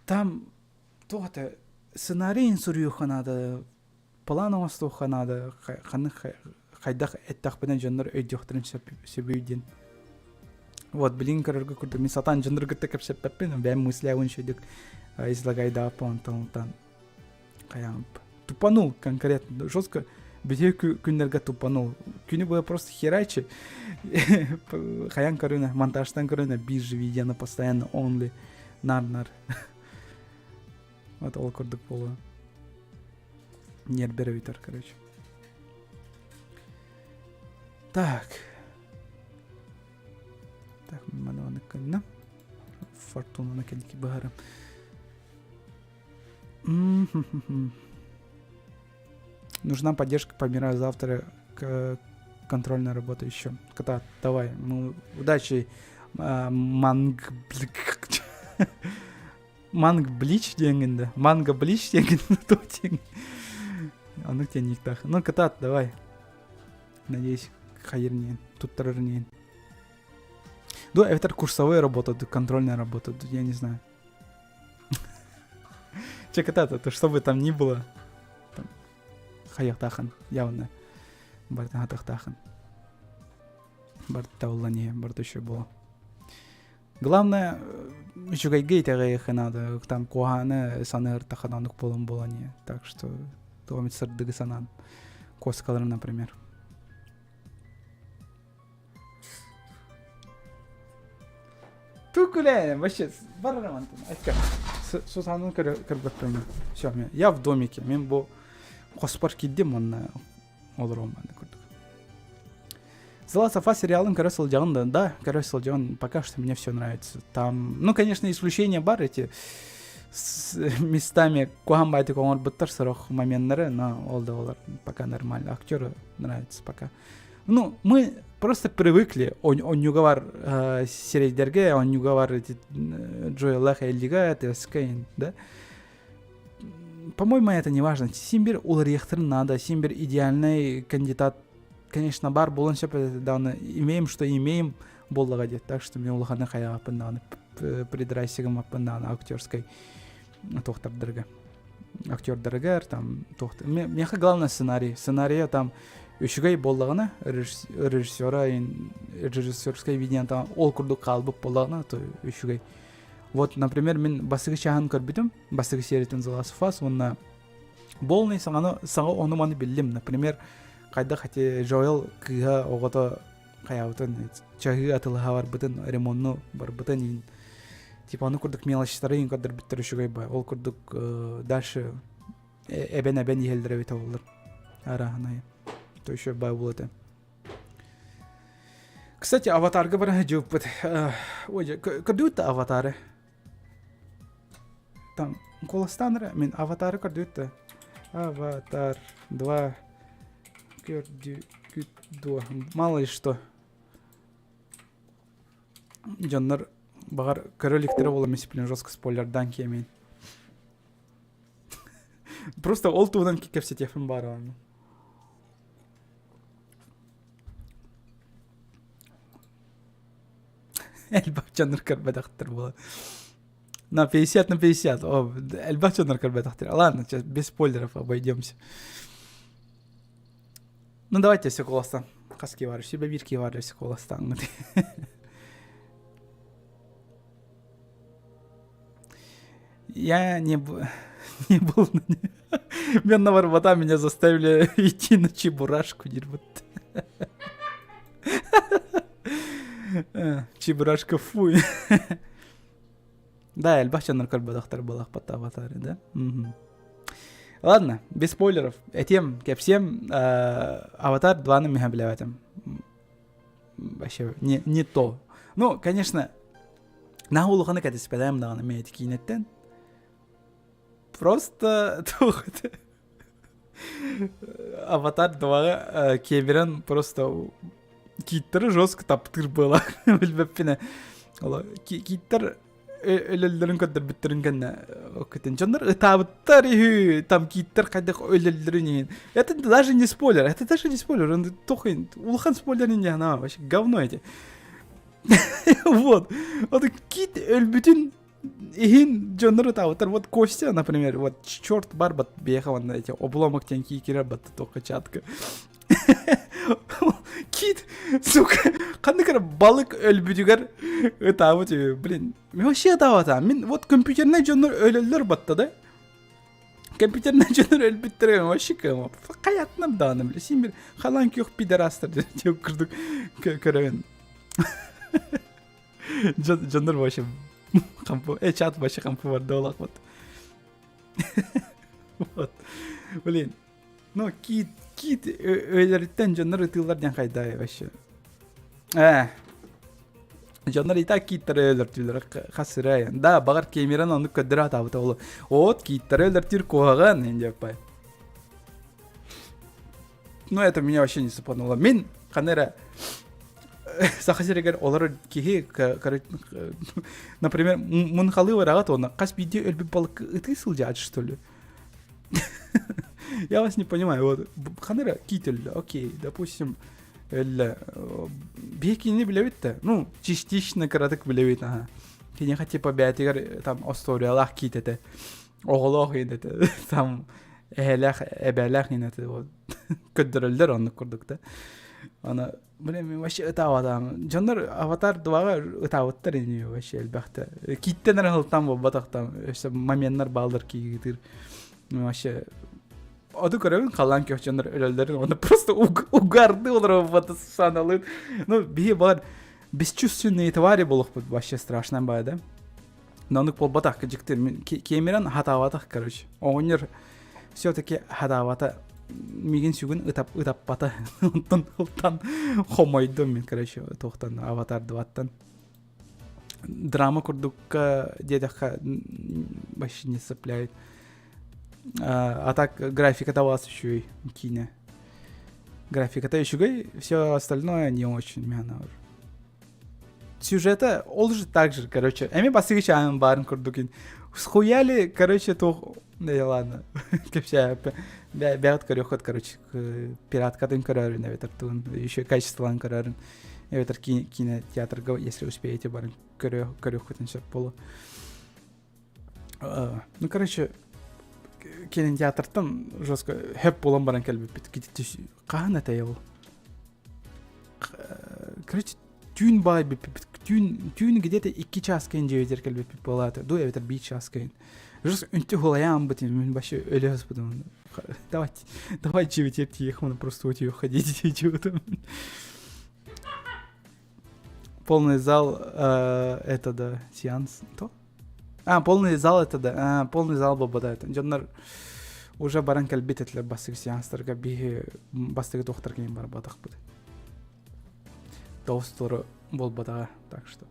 Там туох это сценарийын суруйуохха наада, план оҥостуохха наада, ханнык хайдах эттэхпинэ дьоннор өйдүөхтэрин сөбүй диэн. Вот, билигин көрөргө курдук мин сатаан дьоннору кытта кэпсэппэппин, бэйэм мыслябын үчүгэйдик излагайдааппын онтон онтон хайаан тупанул конкретно жестко бүтүө күннэргэ тупанул күнү быһа просто херачи хайаан көрүнэ монтажтан көрүнэ биир же видеоны постоянно only нар-нар вот ол курдук буолуо нербер эбитэр короче так так маны кынна фортунаны кэнники быһарым Нужна поддержка по завтра контрольная работа еще. Кота, давай. Ну, удачи. Манг... Манг Блич диэҥҥин Манго Блич диэҥҥин то диэҥ. Оннук диэн Ну, кытаат, давай. Надеюсь, хайыр туттарар ниэн. Ну, это курсовая работа, контрольная работа, я не знаю. Чэ, кытаат, то что бы там ни было, там, хайыахтаахын, явно. Барытын хатыахтаахын. Барыта табыллан иһэ, барыта үчүгэй буолуо. Главное, Үчүгэйгэ итэҕэйиэххэ наада. Там куһааны саныыртахха оннук буолан буолан иһэ. Так что туох эмит сырдыгы санаан. Куоскалары, например. Тукуле, вообще, барарым антон. Айтка, Сусанын көрбөппүн. Все, я в домике. Мен бу хоспор киирдим онно олоруом манна курдук. Зала Софа сериалын көрө сылдьаҕын да, да, көрө сылдьаҕын, пока что мне все нравится. Там, ну, конечно, исключения бар эти с местами куһаҕан баайтык оҥорбуттар сорох моменнары, но ол да олар пока нормально. Актеры нравится пока. Ну, мы просто привыкли онньуга бар э, сирэйдэргэ, онньуга бар эти Джоэллах Эллига, ТСК, да? По-моему, это не важно. Син биир уларыйыахтарын надо, син биир идеальный кандидат, конечно, бар буолан сөп даҕаны имеем, что имеем буоллаҕа диэт. Так что мен улаханы хайаҕаппын даҕаны придрайся гыммаппын даҕаны актерской туохтардарга актердарыгар там туох миэхэ главное сценарий сценарийа там үчүгэй буоллаҕына режиссера режиссерское видение там ол курдук хаалбыт буоллаҕына то үчүгэй Вот, например, мин бастакы чааһын көрбүтүм, бастакы сериятын The Last of Us уонна полный саҥаны саҥа ону-маны биллим. Например, хайдах эти Джоэл кыыһа оҕото хайаабытын, чаһыы атылаһа барбытын, ремонну барбытын иин типа ону курдук мелочтары иин көрдөрбүттэр үчүгэй бай. Ол курдук дальше эбэн-эбэн иһэллэр эбит оллар. Арааһынай. То еще бай буолуо этэ. Кстати, аватарга бара сылдьыбыппыт. Ой, көрдүгүт да аватары? Там куоластаан эрэ мин аватары көрдүгүт да? Аватар 2 көрдүгүт дуо? Мало ли что. Дьоннор баҕар көрө иликтэрэ буола мин блин жестко спойлердаан киэмин. Просто ол туһунан кэпсэтиэхпин баарабын. Элбэх дьоннор көрбөтөхтөр буолан. На 50 на 50. О, элбэх дьоннор көрбөтөхтөр. Ладно, сейчас без спойлеров обойдемся. Ну давайте все куоластан. Хас киһи баар? Сүбэ биир киһи баар өссө куоластааҥҥыт. Я не, не был на Мен на барбата меня заставили идти на чебурашку дирбут. Чебурашка фуй. Да, элбэх дьоннор көрбөтөхтөр буолахпат аватары, да? Ладно, без спойлеров. Этим, кэпсиэм, Аватар 2-ны миһэ билэбэтим. Вообще не, не то. Ну, конечно, наһаа улаханы кэтэспэтэм даҕаны мен ити киинэттэн. Просто туох Аватар 2-ҕа Кэмерон просто кииттэри жестко таптыыр буола билбэппинэ. Кииттэр өлөллөрүн көрдөрбүттэрин кэннэ оккутун дьоннор ытаабыттар үһү там кииттэр хайдах өлөллөрүн иһин это даже не спойлер это даже не спойлер он тухын улахан спойлер не она вообще говно эти вот вот кит өлбүтүн иһин дьоннор ытаабыттар вот Костя например вот черт барбат биэхэ уонна эти обломок диэн киирэр батта туохха чатка Кит, сука, ханнык эрэ балык өлбүтүгэр ытаабыт үһү. Блин, мен вообще ытаабатаам. Мин вот компьютернай дьоннор өлөллөр батта да. Компьютернай дьоннор өлбүттэрэ вообще кыама. Хайатынан даҕаны бile. Син бир халаан күөх пидорастар диэн курдук көрөбүн. Дьоннор вообще хампы, э, чат вообще хампы бар да вот. Вот. Блин, Ну, кит, кит өлөрүттэн дьоннор ытыыллар диэн хайдай вообще. Э. Дьоннор и так кииттары өлөртүүлэр хас сырай. Да, баҕар Кэмерон оннук көрдөрө атаабыта ол. Вот кииттары өлөртүүр куһаҕан диэппай. Ну, это меня вообще не цепануло. Мин ханна эрэ Саха сиригэр олорор киһи, например, мунхалыы бараҕат уонна хас биирдии өлбүт балык ытыы сылдьааччы что ли? Я вас не понимаю. Вот ханна эрэ киит өллө, окей, допустим, өллө. Биһи кинини билэбит да, ну, частично кыратык билэбит, аха. Киниэхэ типа бэйэтигэр там остуоруйалаах киит этэ. Оҕолоох иин этэ. Там эһэлээх, эбээлээх иин этэ. Вот. Көрдөрөллөр оннук курдук да. Аны, блин, мен вообще ытаабатаҕым. Дьоннор Аватар 2-га ытаабыттар ини вообще элбэхтэ. Кииттэн эрэ сылтаан буолбатахтан өссө моменнар бааллар киигитир. Вообще Оду көрөбүн халаан көх дьоннор өлөллөрүн уонна просто угарды олоробут саналыын. Ну, биһи бар бесчувственные твари болохпут вообще страшно баа да. Но оннук буолбатах дьикти Кэмерон хатаабатах короче. Оҕонньор все-таки хатаабата мигин сүгүн ытап ытаппата. Онтон ылтан хомойдум мин короче туохтан аватар дваттан. Драма курдукка диэтэххэ вообще не цепляет. А так графиката у вас үчүгэй киинэ. Графиката үчүгэй, все остальное не очень миэнэ. Сюжета ол же так же, короче. Эми бастыгы чаан баарын курдук Схуяли, короче, туох... Да ладно, кэпсээппэ. Бэҕэт көрүөххүт, короче, пираткатын көрөрүн эбэтэр тугун еще качестволарын көрөрүн эбэтэр кинотеатрга, если успеете, барын көрүөххүтүн сөп болу. Ну, короче, кинотеатртан жестко хөп буолан баран кэлбиппит. Хаһан этэй ол? Короче, түүн баай бүппүт. Түүн, түүн где-то икки чаас кэйин дьиэбитигэр кэлбиппит буолаата. Ду эбэтэр биир чаас кэйин. Жестко үнтү хулайаан бытын, мин вообще өлө сыспытым. Давайте, давай дьиэбитигэр тиийэх, просто утуйуох ходить чего там. Полный зал, э, это да, сеанс. То? А, полный зал это да, а, полный зал буолбата. Дьоннор уже баран кэлбит этилэр бастакы сеанстарга биһи бастакы туохтар киин барбатахпыт. Тоҕус буолбатаҕа, так что.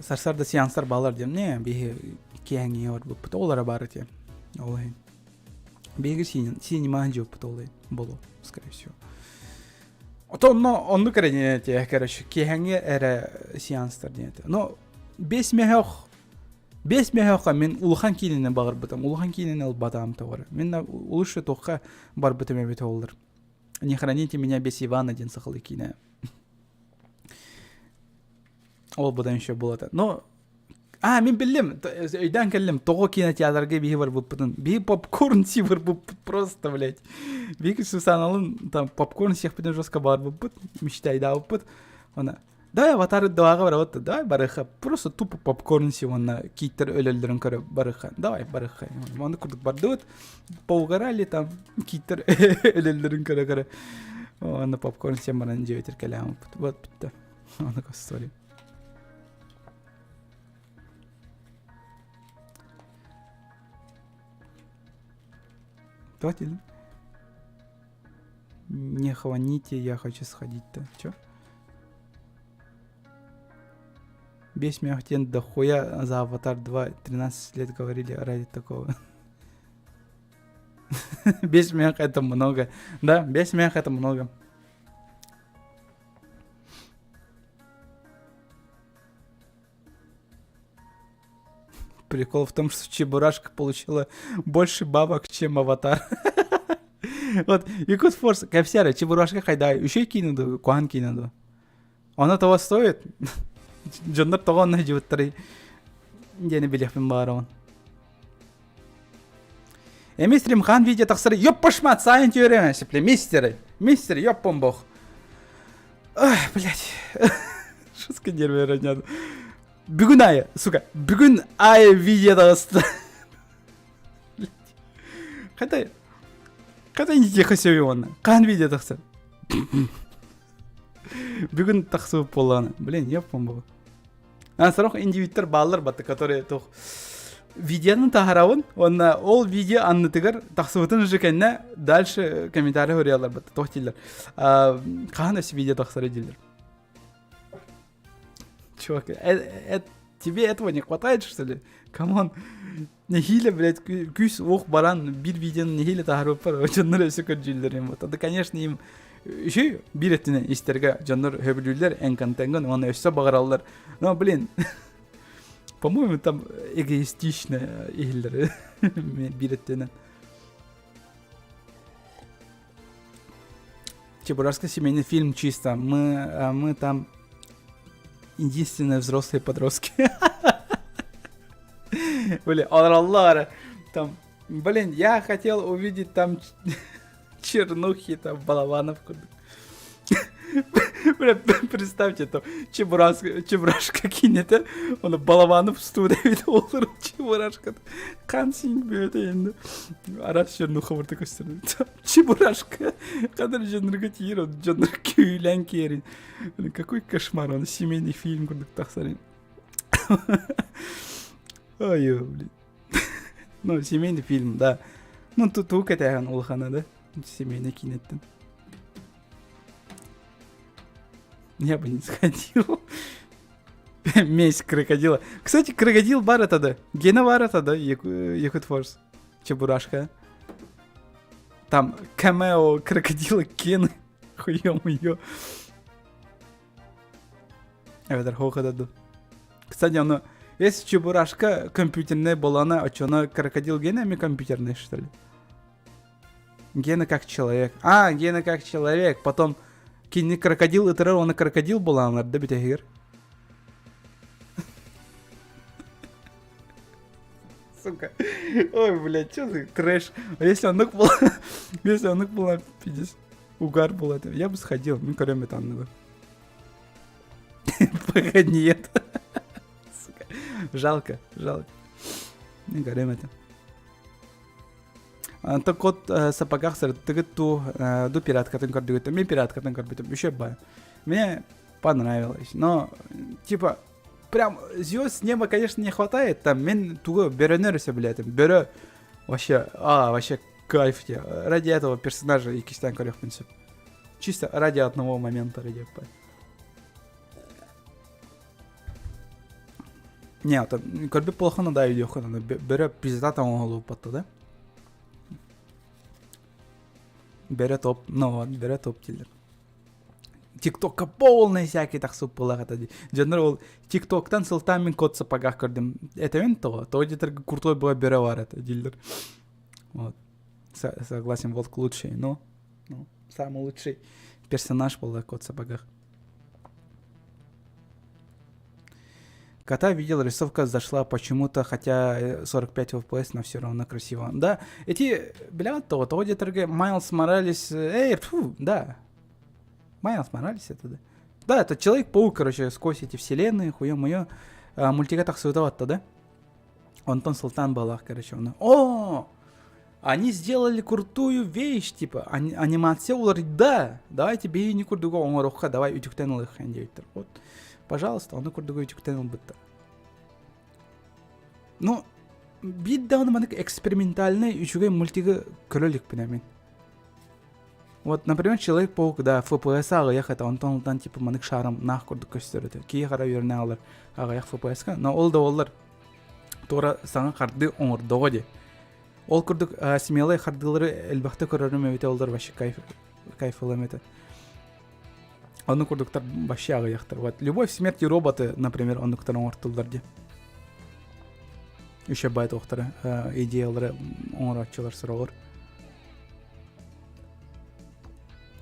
Сарсыарда сеанстар баалар диэн, не, биһи киэһэҥҥи барбыппыт, ол эрэ баар этэ. Ол иһин. Биһиги синема дьиэппит ол иһин боло, скорее всего. Ото онно оннук эрэ диэн этэ, короче, киэһэҥҥи эрэ сеанстар диэн этэ. Но бес мөһөх бес мөһөххө мин улахан киинэни баҕарбытым, улахан киинэни ылбатаҕым тоҕо эрэ. Мин лучше туохха барбытым эбит оллар. Не храните меня без Ивана диэн сахалыы киинэ. Ол быдан еще было это. Но А, мин биллим, өйдөөн кэллим, тоҕо кинотеатрга биһи барбыппытын. Биһи попкорн сии барбыппыт просто, блядь. Биһиги Сусаналын там попкорн сиэхпитин жестко барбыппыт, мечтайдаабыппыт. Она, давай аватар дваҕа барабыт, давай барыха, просто тупо попкорн сии уонна кииттэр өлөллөрүн көрө барыха, давай барыха. Ону курдук бардыбыт, поугарали там кииттэр өлөллөрүн көрө-көрө. Уонна попкорн сиэн баран дьиэбитигэр кэлээммит. Вот бүттэ. Ону история. Давайте. Не хваните, я хочу сходить-то. Чё? Бес мягтен дохуя за Аватар 2 13 лет говорили ради такого. Бес мех это много. Да, бес мех это много. Прикол в том, что Чебурашка получила больше бабок, чем Аватар. Вот, Якут Форс, кэпсиэрэ, Чебурашка хайда, үчүгэй киинэ дуу, куһаҕан киинэ дуу? Оно того стоит? Дьоннор тоҕо онно дьыбыттарый диэни билиэхпин баҕарабын. Эмис Римхан видео тахсар, ёппашмат, сайын теория, сепле, мистеры, мистеры, ёппом бог. Ах, блядь. Жестко нервы роднят. Бүгүн айы, сука, бүгүн айы видео таҕыста. Қайда, қайда не тихо себе оны? Хаһан видео тахсар? Бүгүн тахсыбыт буоллаҕына, блин, ёппом бу. А сорох индивидтер бааллар батта, которые туох видеоны таһарабын, уонна ол видео аннытыгар тахсыбытын уже кэннэ дальше комментарий суруйаллар батта, туох дииллэр. Хаһан өссө видео тахсара дииллэр. Чувак, э, э, тебе этого не хватает, что ли? Камон, нэһиилэ, блядь, күүс уох баран биир видеоны нэһиилэ таһаарбыппар дьоннор өссө көрдүүллэр им вот. Да, конечно, им үчүй биир өттүнэн истэргэ дьоннор сөбүлүүллэр эн контенгын уонна өссө баҕараллар. Но, блин, по-моему, там эгоистично иһиллэр биир өттүнэн. Чебурашка семейный фильм чисто. Мы, мы там единственные взрослые подростки. Были, алар там. Блин, я хотел увидеть там чернухи, там Балабанов курдук. Бля, представьте, там Чебурашка, Чебурашка кинете, он Балабанов студия олорор Чебурашка. Қан син бөтө енді. Арас чернуха барта көстөр. Чебурашка. Кадыр жоннорго тиер, он дьоннор күүлэн киэрин. Какой кошмар, он семейный фильм курдук тахсарын. Ой, блин. Ну, семейный фильм, да. Ну, тут тугу кэтэһэн улахана, да? Семейный киинэттэн. Я бы не сходил. Месть крокодила. Кстати, крокодил бар это да. Гена бар это да, Якут Форс. Чебурашка. Там камео крокодила Гены. Хуем ее. Эбэтэр хоохата ду. Кстати, оно если Чебурашка компьютерная была, а что она крокодил Гена компьютерный, что ли? Гена как человек. А, Гена как человек. Потом кини крокодил ытырар уонна крокодил булааннар да бүтэһигэр. Сука. Ой, блядь, что за трэш. А если оннук была... Если оннук была, пиздец, угар был это. Я бы сходил, мин көрөм это оннугу. Пока нет. Сука. Жалко, жалко. Мин көрөм это. Онтон кот сапогах сырыттыгыт туу, ду пираткатын көрдүгүт. Мин пираткатын көрбүтүм. Еще бай. Мне понравилось. Но, типа, прям звезд с неба, конечно, не хватает. Там мин тугу бөрөнөр сөбүлээтим. Бөрө вообще, а, вообще кайф тебе. Ради этого персонажа иккистээн көрүөхпүн сөп. Чисто ради одного момента, ради Не, это көрбүт плохо да өйдүөххүн бөрө пиздата оҥоһуллубуппат да бөрө топ ну вот бөрө топ дииллэр тиктокка полный всякий тахсып буоллах это дии дьоннор ол тиктоктан сылтаан мин кот сапогах көрдүм этэбин тоҕо тоҕо диэтэргэ крутой была бөрө бар это дииллэр вот согласен волк лучший но ну, самый лучший персонаж был кот в сапогах Кота видел, рисовка зашла почему-то, хотя 45 FPS, но все равно красиво. Да, эти, бля, то, то где-то Майлз Моралес, эй, фу, да. Майлз Моралес это, да. Да, это Человек-паук, короче, сквозь эти вселенные, хуё-моё. А, мультика тахсыбыта да? Онтон сылтаан буоллаҕа, короче, он. О! Они сделали крутую вещь, типа, ани- анимация улар, да, давайте биһини курдугу оҥоруохха, давай үтүктэн ылыахха диэбиттэр. Вот, пожалуйста, ону курдугу үтүктэн ылбыттар. Ну, биир даҕаны маннык экспериментальнай үчүгэй мультигы көрө иликпин мин. Вот, например, Человек-паук, да, FPS аҕыйах это, онтон онтон типа маннык шаром наах курдук көстөр этэ. Киһи хара үөрэнэ аҕалар аҕыйах FPS-ка, но ол да буоллар туора саҥа хардыы оҥордоҕо дии. Ол курдук смелай хардыылары элбэхтэ көрөрүм эбитэ олор вообще кайф кайф ылыам этэ. Ону курдуктар вообще аҕыйахтар. Вот Любовь, смерть и роботы, например, оннуктар оҥортуллар дии. Еще байт охтара идеялары оҥорооччулар сороҕор.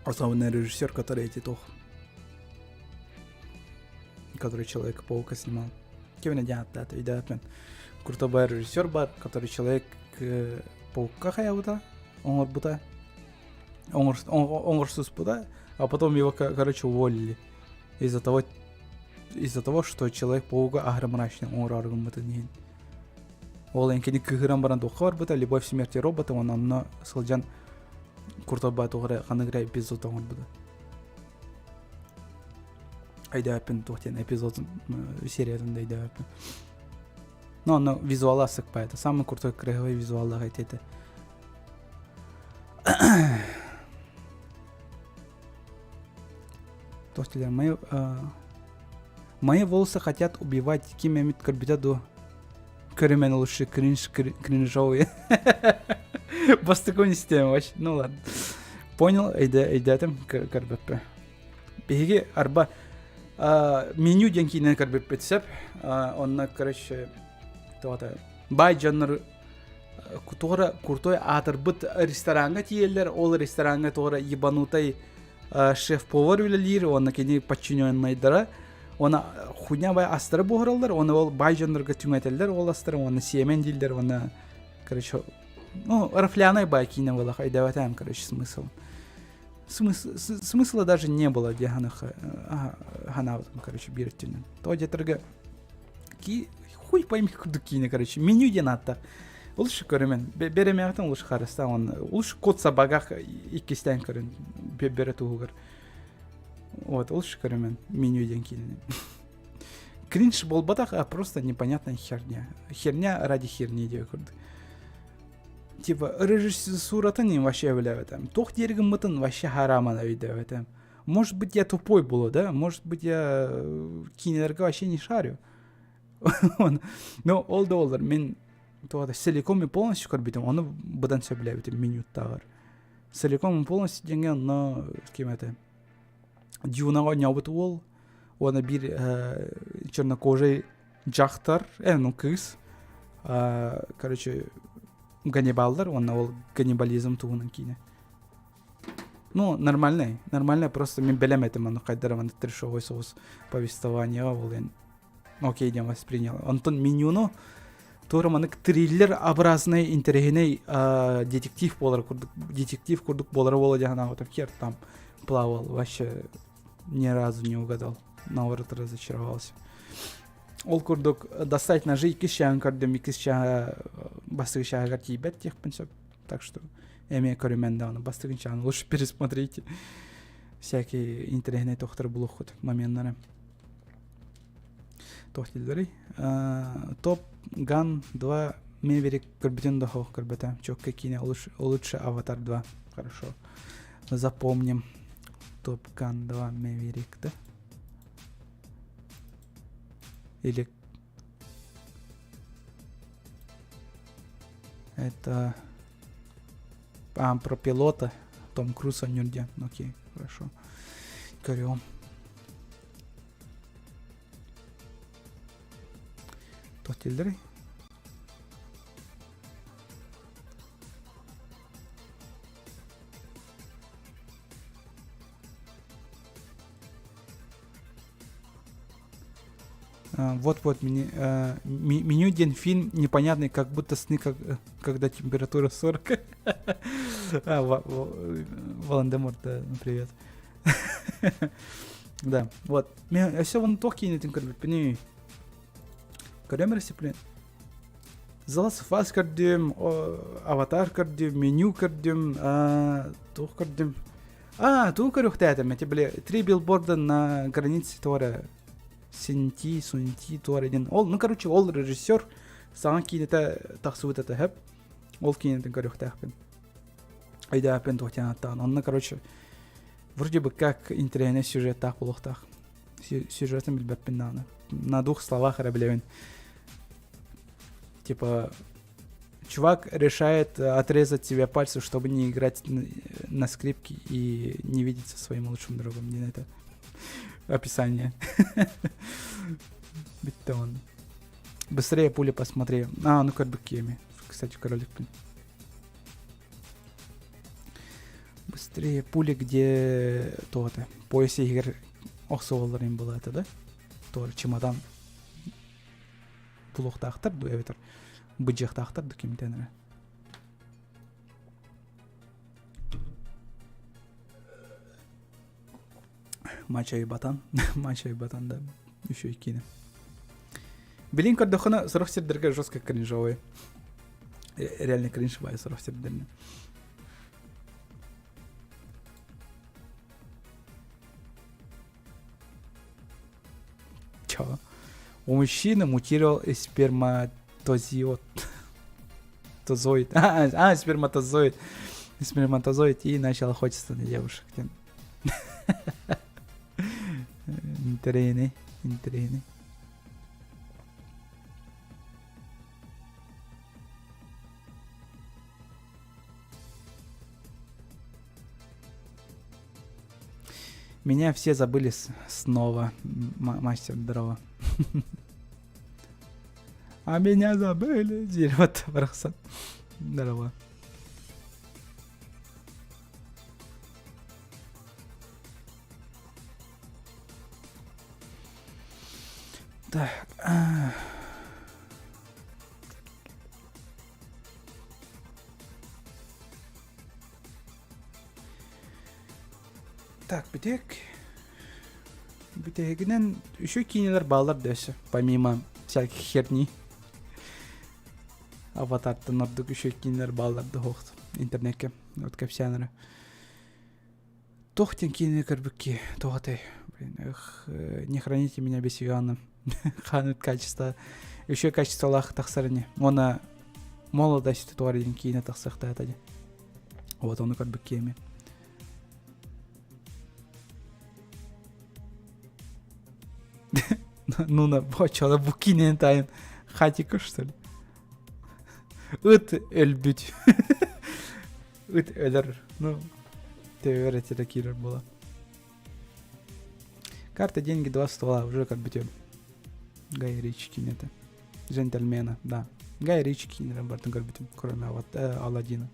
Особенно режиссер, который эти туох который Человека-паука снимал. Кевин диэн ааттаата өйдөөппүн. Крутой режиссер бар, который Человек-паука хайабыта, оҥорбута, оҥорсуспута, а потом его, короче, уволили из-за того, из-за того, что Человек-паука аһара мрачный оҥорор гыммытын иһин. Ол эҥкини кыһыран баран туохха барбыта, Любовь, смерть и роботы, он онно сылдьан куртарбаа туох эрэ ханнык эрэ эпизод оҥорбута. Өйдөөппүн туох диэн эпизод сериятын да өйдөөппүн. Но онно визуала сыкпай это самый крутой красивый визуаллаах эти этэ. Туох дииллэр мои мои волосы хотят убивать ким эмит көрбүтэ дуо көрүмэн лучше кринж кринжовый бастакы система вообще ну ладно понял өйдөөтүм көрбөппү биһиги арба меню диэн киинэн көрбүппүт сөп онно короче туота баай дьоннор туора крутой аатырбыт рестораҥҥа тиийэллэр ол рестораҥҥа туора ебанутай шеф-повар үлэлиир уонна кини подчиненнайдара уонна хуйня бай астары буһараллар уонна ол баай дьоннорго түҥэтэллэр ол астары уонна сиэмэн дииллэр уонна короче. Ну, рафляной бай киинэ буолах өйдөөбөтөм, короче, смысл. Смысл, смысла даже не было диэн ханаабытым, короче, биир өттүнэн. То диэтэргэ ки хуй пойми курдук киинэ, короче, меню диэн ааттаах. Лучше көрүмэн. Беремэҕитин лучше харыстаан уонна лучше кот собаках иккистээн көрүн бере туһугар. Вот, лучше көрүмэн меню диэн киинэни. Кринж буолбатах, а просто непонятная херня. Херня ради херни диye курдук. Типа режиссуратын вообще билэбэтем. Туох диир гыммытын вообще харааман өйдөөбөтөм. Может быть, я тупой буолуо, да? Может быть, я киинэлэргэ вообще не шарю. Но ол да буоллар мин туох целиком и полностью көрбүтүм, ону быдан сөбүлээбитим минуттааҕар. Целиком и полностью диэҥҥэ онно ким этэ? Дюнаҕа оонньообут уол уонна биир чернокожий дьахтар, ну кыыс, короче, Ганнибаллар уонна ол каннибализм туһунан киинэ. Ну, нормальный, нормальный, просто мин бэлэм этим, ону хайдара маннык трешовой соус повествование ол эн окей диэн воспринял. Онтон менюну туора маннык триллер образный интэриэһинэй детектив буолар курдук детектив курдук буолара буола диэн санаабытым хер там плавал вообще ни разу не угадал наоборот разочаровался ол курдук достать ножи иккис чааһын көрдүм иккис чааһа бастакы чааһыгар тиийбэт диэхпин сөп так что эмиэ көрүмэн даҕаны бастакы чааһын лучше пересмотрите всякие интэриэһинэй тохтор булуоххут моменнары Туох дииллэрий? Топ Ган 2 Мэверик көрбүтүн да суох көрбөтө. Четко киинэ лучше, лучше Аватар 2. Хорошо. Запомним. Топ Ган 2 Мэверик, да? Или это а, про пилота Том Круз Нюрде. Окей, хорошо. Көрүөм. Туох дииллэрий? Вот-вот меню диэн фильм непонятный, как будто сны, как, когда температура 40. Волан-де-Морт, да, привет. Да, вот. Мен өссө оны туох киинэтин көрбүппүнүй? Көрөм эрэ The Last of Us көрдүм, Аватар көрдүм, меню көрдүм, туох көрдүм. А, тугу көрүөхтээтим, эти били три билборда на границе туора Синти, Сунти туора диэн. Ол, ну короче, ол режиссер саҥа киинэтэ тахсыбыт этэ сөп. Ол киинэтин көрүөхтээхпин. Өйдөөппүн туох диэн ааттаан. Онно, короче, вроде бы как интэриэһинэй сюжеттаах буолуохтаах. Сюжетын билбэппин даҕаны. На двух словах эрэ билэбин. Типа, чувак решает отрезать себе пальцы, чтобы не играть на скрипке и не видеться своим лучшим другом. Не это описание. Бетон. Быстрее пули посмотри. А, ну как бы кеми. Кстати, кролик. Быстрее пули, где то-то. Пояс иһигэр охсуолларын была это, да? Туор чемодан булуохтаахтар дуу эбэтэр быдьыахтаахтар дуу кимтэн эрэ. Мачай батан, мачай батан да еще и киинэ. Билин көрдөххүнэ сорох сирдэргэ жестко кринжовый. Реально кринж баайы сорох сирдэринэ. Чё? У мужчины мутировал сперматозиот. Тозоид. А, а, сперматозоид. Сперматозоид и начал охотиться на девушек. Интэриэһинэй, интэриэһинэй. Меня все забыли снова, мастер дрова. А меня забыли, дерево барахсан. Здорово. Так. Так, бүтэһик. Бүтэһигинэн еще киинэлэр бааллар да өссө, помимо всяких херни. Аватартан ордук еще киинэлэр бааллар да суох интернекке. Вот кэпсээн эрэ. Туох диэн киинэни көрбүккэ туох этэй? Блин, эх, не храните меня без Ивана. Хаанут качество еще качестволаах тахсар ини. Уонна молодость туар диэн киинэ тахсыахтаата дии. Вот ону көрбүккэ эмиэ. Ну, на бочала бу киинэни таайан хатика, что ли? Ыт өлбүт. Ыт өлөр. Ну, төбөр этиле киирэр буола. Карта деньги два ствола уже как бүтүм. Гай Ричи киинэтэ. Джентльмена, да. Гай Ричи киинэлэр бартын көрбүтүм, кроме вот Аладдина.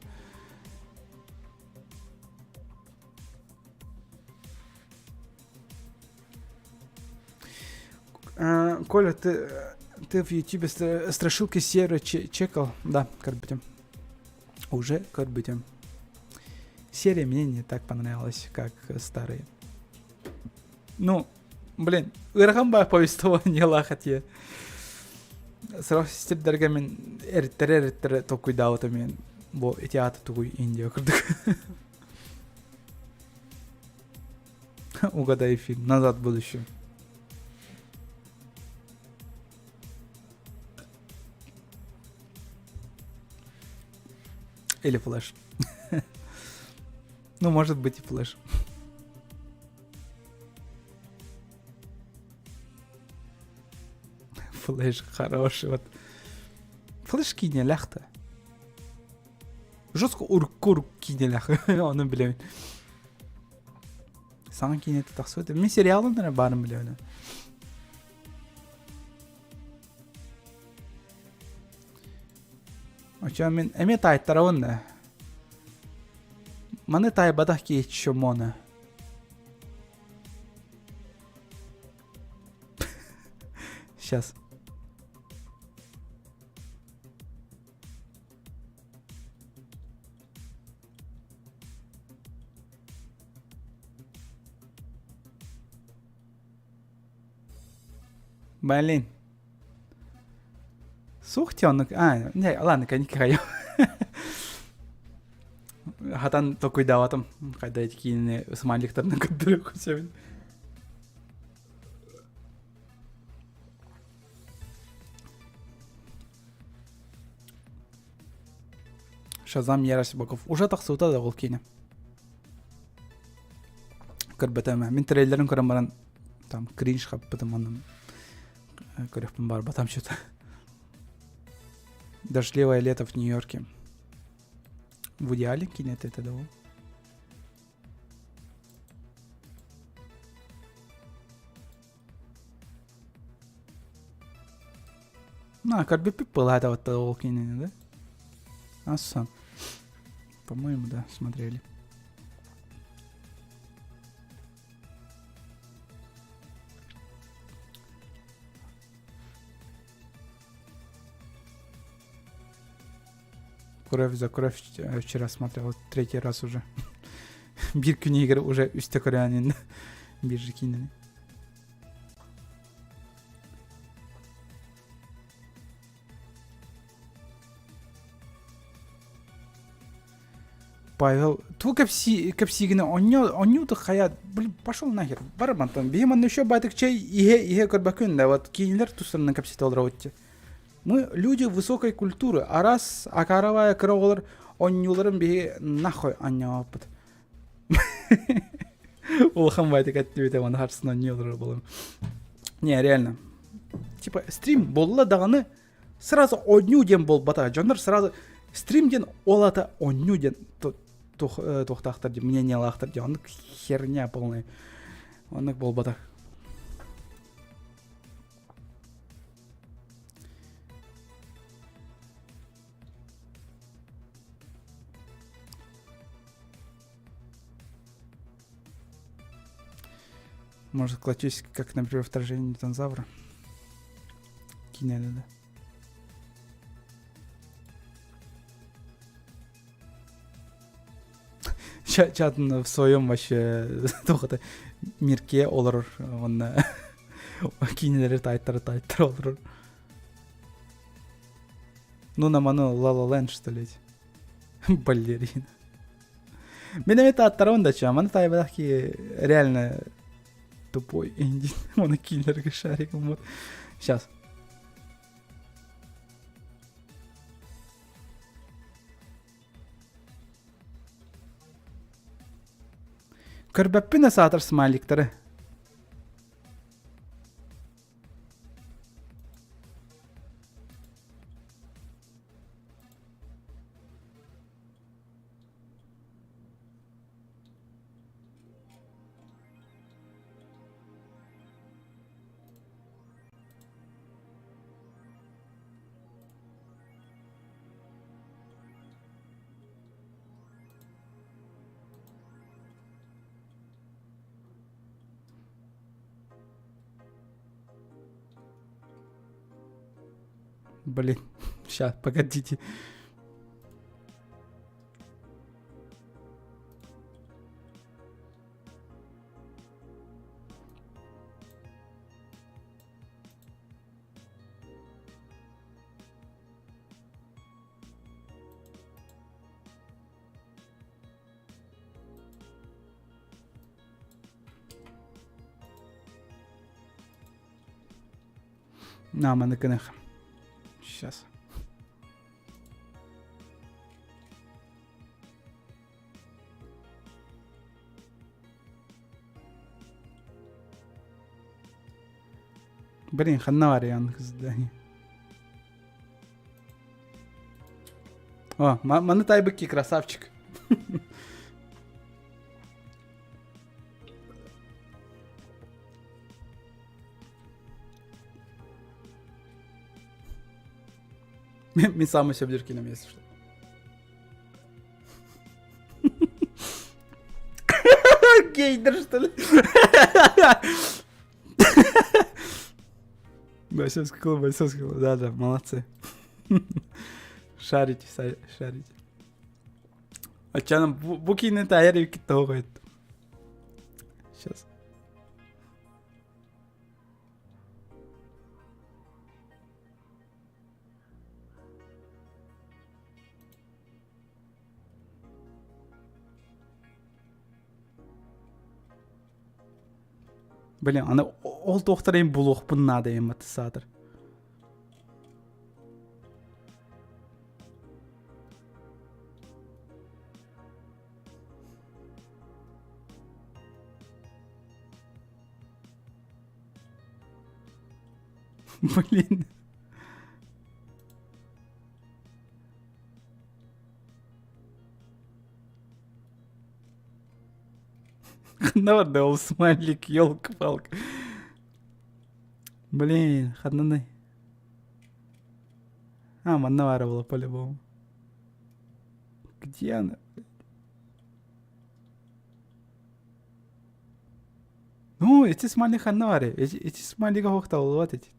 Коля, ты, ты в Ютубе страшилки серы чекал? Да, көрбүтүм. Уже көрбүтүм. Серия мне не так понравилась, как старые. Ну, блин, ыарахан баа повествованиелаах этиэ. Сорох сирдэргэ мин эриттэрэ-эриттэрэ толкуйдаабыта мен бу ити аата тугуй Индия курдук. Угадай фильм «Назад в будущее». Или Флэш. Ну, может быть и Флэш. Флэш хороший. Вот. Флэш киинэлээх Жестко урукку киинэлээх. Ону билэбин. Саҥа киинэтэ тахсыбыт. Мин сериалын эрэ баарын билэбин. Оччо мин эмиэ таайтарабын да. Маны таайбатах киһи чмоны. Сейчас. Блин. Суох оннук. А, не, ладно, никакая. Хатан толкуйдаабатым. Хайда эти киинини смайликтарынан көрдөрүөх сөбүн. Шазам Ярость богов. Уже тахсыбыта да ол киинэ. Көрбөтөм. Мин трейлерин көрөн баран там кринж хаппытым онон көрүөхпүн барбатам что-то. Дождливое лето в Нью-Йорке. В идеале киинэтэ это да ол. На, көрбүппүт была вот ол киинэни, да? Ассан. По-моему, да, смотрели. Кровь за кровь вчера смотрел, третий раз уже. Биир күн уже үстэ көрөөнүн биир киинэни. Павел, ту кэпси кэпсигини онньо онньуу хайа блин пошел нахер бар мантан биһи манна еще баатык чай иһэ иһэ көрбөккүн да вот киинилэр тустарынан кэпсэтэ олоробут Мы люди высокой культуры, арас акаровая кыра оҕолор онньууларын биһи нахуй анньаабаппыт. Улахан байтык эттибит оны харсын онньуу олорор буолам. Не, реально. Типа стрим буолла даҕаны сразу онньуу диэн буолбата. Дьоннор сразу стрим диэн ол ата онньуу диэн туохтаахтар диэн мнениялаахтар диэн оннук херня полная. Оннук буолбата. Может, классический, как, например, вторжение динозавра. Кинели, да. Чатын в своем вообще туох мирке олорор уонна киинэлэри таайтара таайтара олорор. Ну, нам оно Ла Ла Ленд, что ли? Балерина. Мин эмиэ тааттарабын да ча, маны таайбатах ки реально тупой индин. Оны киинэлэргэ шаригым вот. Сейчас. Көрбөппүн да саатар смайликтары. Блин, сейчас, погодите. На, маны гыныах. Сейчас. Блин, ханна вариант здание. О, маны тайбыки красавчик. Мен самый сөбүлүүр кином, если что. Гейдер, что ли? Бойцовский клуб, бойцовский клуб. Да, да, молодцы. Шарите, шарите. Оччону бу киинэ таайар эбиккит тоҕо Сейчас. Блин, аны ол туохтарайын булуохпун наада эммат саатар. Блин. Ханна барда ол смайлик, елка-палка. Блин, ханнаны. А, манна баара буолла по-любому. Где она? Ну, эти смайлик ханна баар. Эти, эти смайлига хуохталлыбат эти.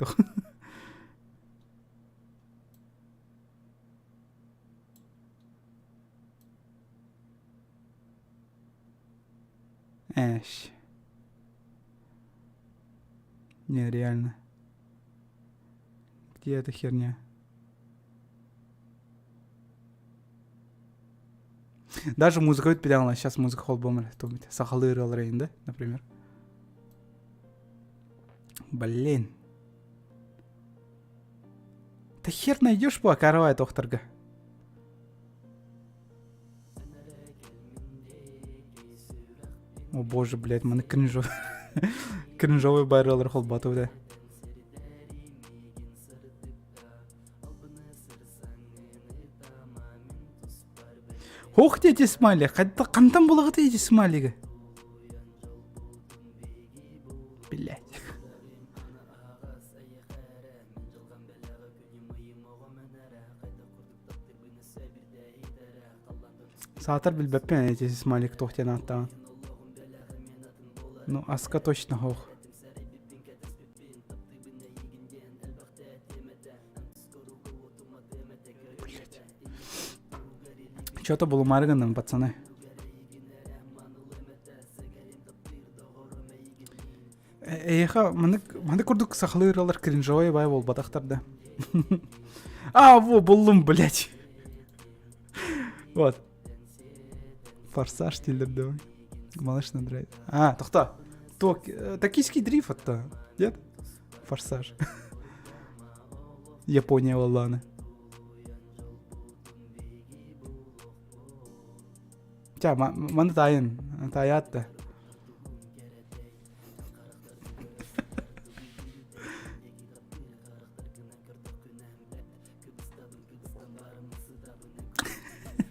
Эш. Не, реально. Где эта херня? Даже музыка бүт Сейчас музыка холбомер. Сахалыы ырыалар да, например. Блин. Да хер найдешь по каравай тохторга. О боже, блядь, маны кринжовый. Кринжовый байралар холбату да. Ох дети смайли, қантан булаҕыт эти смайлиги? Блядь. Саатар билбэппин эти смайлик туох диэн ааттаан. Ну, аска точно хоох. Блять. Что-то булумаары гынным, пацаны. Эйиэхэ маннык маннык курдук сахалыы ырыалар кринжовай бай буолбатахтар да. А, во, буллум, блядь. Вот. Форсаж дииллэр давай. Малыш на драйв. А, тохто. Ток, токийский дрифт это. Нет? Форсаж. Япония волланы. Ча, маны таайын, таайаат да.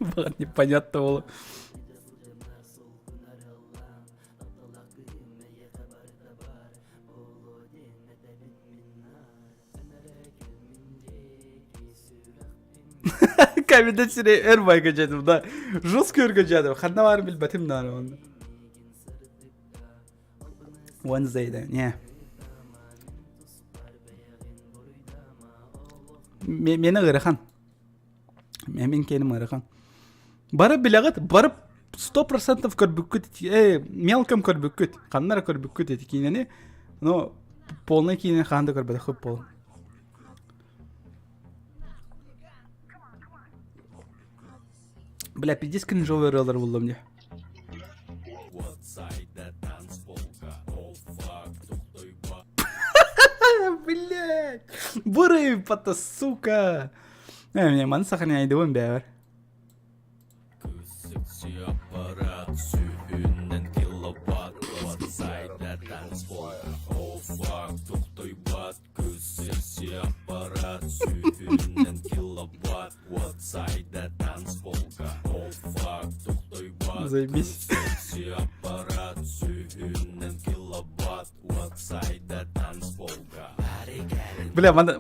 Баҕар непонятно было. Кабинет сирэй өр байга дьэтим да. Жестко өргө дьэтим. Ханна баарын билбэтим наары онно. Wednesday да, не. Мені ыарахан. Мен кеним ыарахан. Бары билэҕит, бары 100% көрбүккүт, э, мелком көрбүккүт, ханна эрэ көрбүккүт эти киинэни, но полный киинэни хаһан да көрбөтөххүт буолуо. Бля, пиздец кринжовый ырыалар буллум дии. Блядь! Бурый-то, сука! Э, мне маны сохраняйдыбын бэбэр. Заебись. Бля, маны,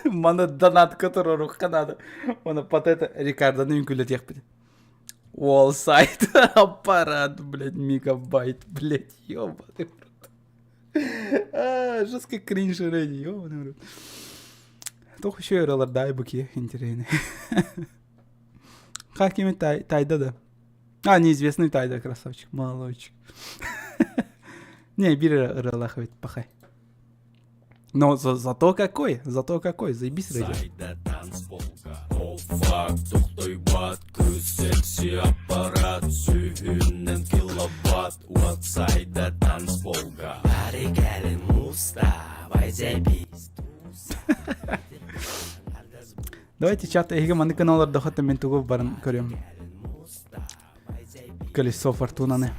маны донатка туруорукка надо. Оны под это Рикардоны үҥкүүлэтиэхпит. Уолсайд аппарат, блядь, мегабайт, блядь, ёбаный в рот. А, жесткий кринж реди, ёбаный в рот. Туох еще ырыалар дай буки интересный. Как кими тайда да? А, неизвестный тайда, красавчик, молодчик. Не, биир ырыалаах эбит, пахай. Но зато какой, зато какой, заебись реди. Давайте чат эһиги маннык гына олордохот мен тугу барын көрүөм. Колесо фортунаны.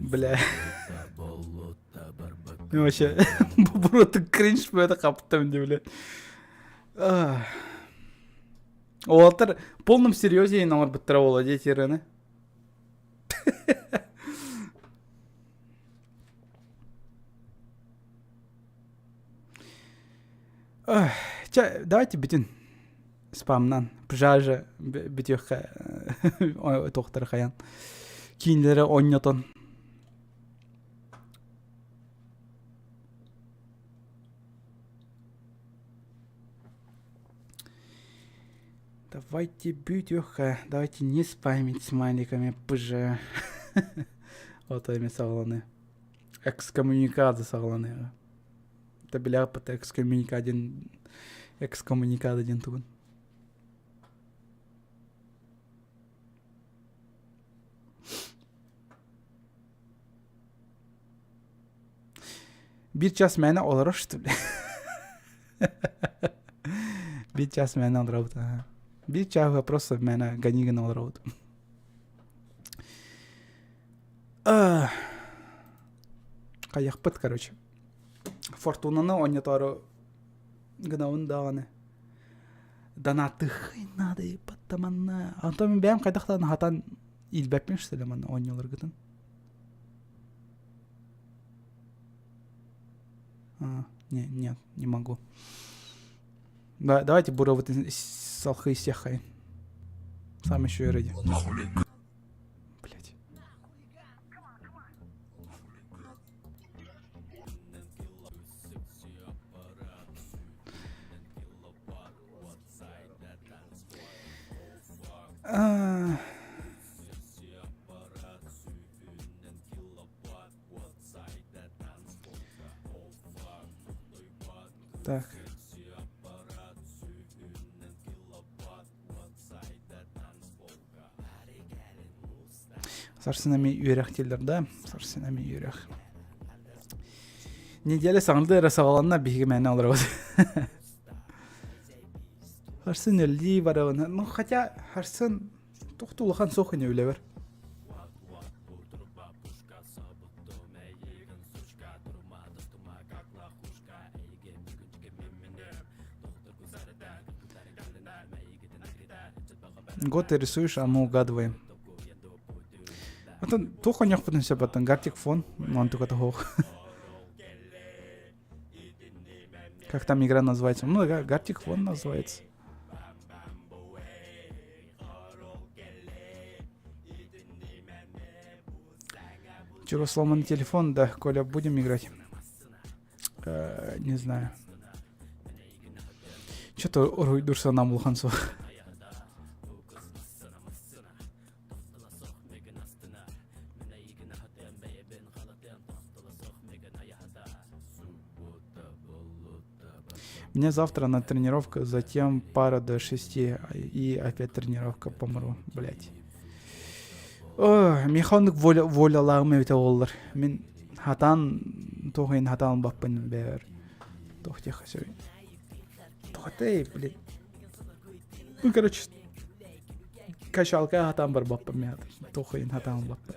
Бля. Ну вообще, просто кринж это хаптам не, бля. Уолаттар полном серьезе оҥорбуттара буолуо дии ырыаны. Чэ, давайте бүтүн спамнан пжажа бүтүөххэ туохтары хайан киинлэри онньотон Давайте бүтүөххэ, давайте не спамить смайликами пж. Вот эми саҕаланы. Экскоммуникада саҕаланыаҕа. Это билээппит экскоммуникадин экскоммуникада диэн тугун. Биир час мээнэ олорор что ли? Биир час мээнэ олоробут. Биир чааһы просто мээнэ гони гына олоробут. Хайахпыт, короче. Фортунаны оонньотоору гынабын даҕаны. Донаттыххын надо ебаттаманна. Антон мин бэйэм хайдах даҕаны хатан илбэппин что ли манна оонньууларгытын. А, не, нет, не могу. Да, давайте буровыт салхы сехай. Сам еще и ради. Блять. Так. Сарсын эми үөрэх дииллэр да, сарсын эми үөрэх. Неделя саҥарды эрэ саҕаланна биһиги мээнэ олоробут. Харсын өллии барабын. Ну, хотя Харсын туох улахан суох ини үлэбэр. Год ты рисуешь, а мы угадываем. Атын туох оньохпутун сөп атын Гартик фон, онтука тоһуох. Как там игра называется? Ну, Гартик фон называется. Вчера сломан телефон, да, Коля, будем играть? Э, не знаю. Что-то уруйдур санаам улахан суох. Мне завтра на тренировку, затем пара до 6 и опять тренировка помру, блять. Миэхэ оннук воля волялааҕым эбитэ буоллар. Мин хатаан туох иһин хатаан ылбаппын бэйэбэр. Туох диэххэ сөбүй? Тоҕотой, блин. Ну, короче, качалка хатаан барбаппын мен туох иһин хатаан ылбаппын.